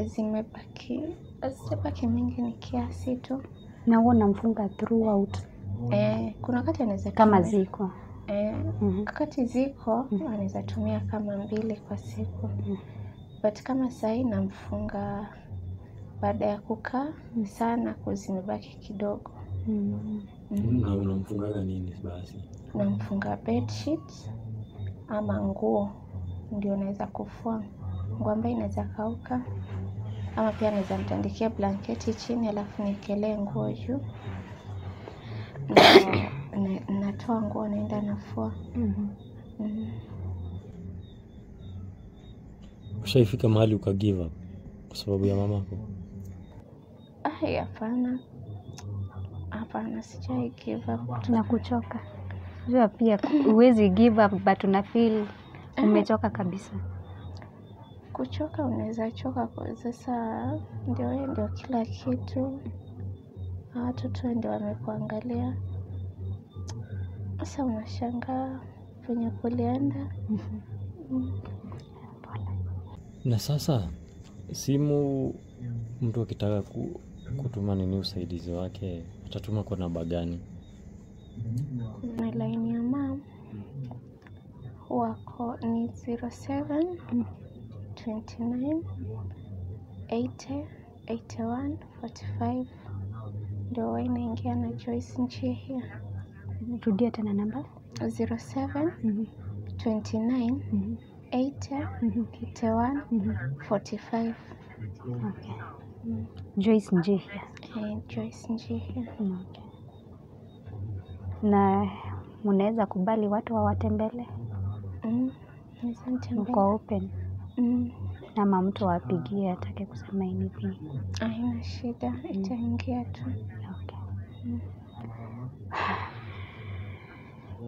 Zimebaki, hazijabaki mingi, ni kiasi tu. Na huwa unamfunga throughout? Kuna wakati anaweza kama tumia. Ziko. Wakati ziko anaweza tumia kama 2 kwa siku. But kama sahii namfunga baada ya kukaa sana kwa zimebaki kidogo. Na unamfungaga nini basi? Namfunga bedsheet ama nguo ndio naweza kufua. Nguo ambayo inaweza kauka, ama pia naweza mtandikia blanketi chini alafu niekelee nguo juu. Natoa nguo naenda nafua. Ushaifika mahali uka give up kwa sababu ya mamako? Ai, hapana. Hapana, sijai give up. Na kuchoka. Jua pia huwezi give up but una feel umechoka kabisa. Kuchoka unaweza choka kwa sasa ndio wewe ndio kila kitu. Watoto ndio wamekuangalia. Sasa unashangaa venye kulienda. Na sasa simu, mtu akitaka kutuma nini usaidizi wake atatuma kwa namba gani? Kuna line ya mom wako ni 07 29 80 81 45. Ndio huwa inaingia na Joyce Njihia. Rudia tena namba. 07 29 80 81 45. Okay. Joyce Njihia. Joyce Njihia. Okay. Na mnaweza kubali watu wawatembele? Naweza nitembele. Mko open? Ama mtu awapigie atake kusema anything? Haina shida, itaingia tu. Okay.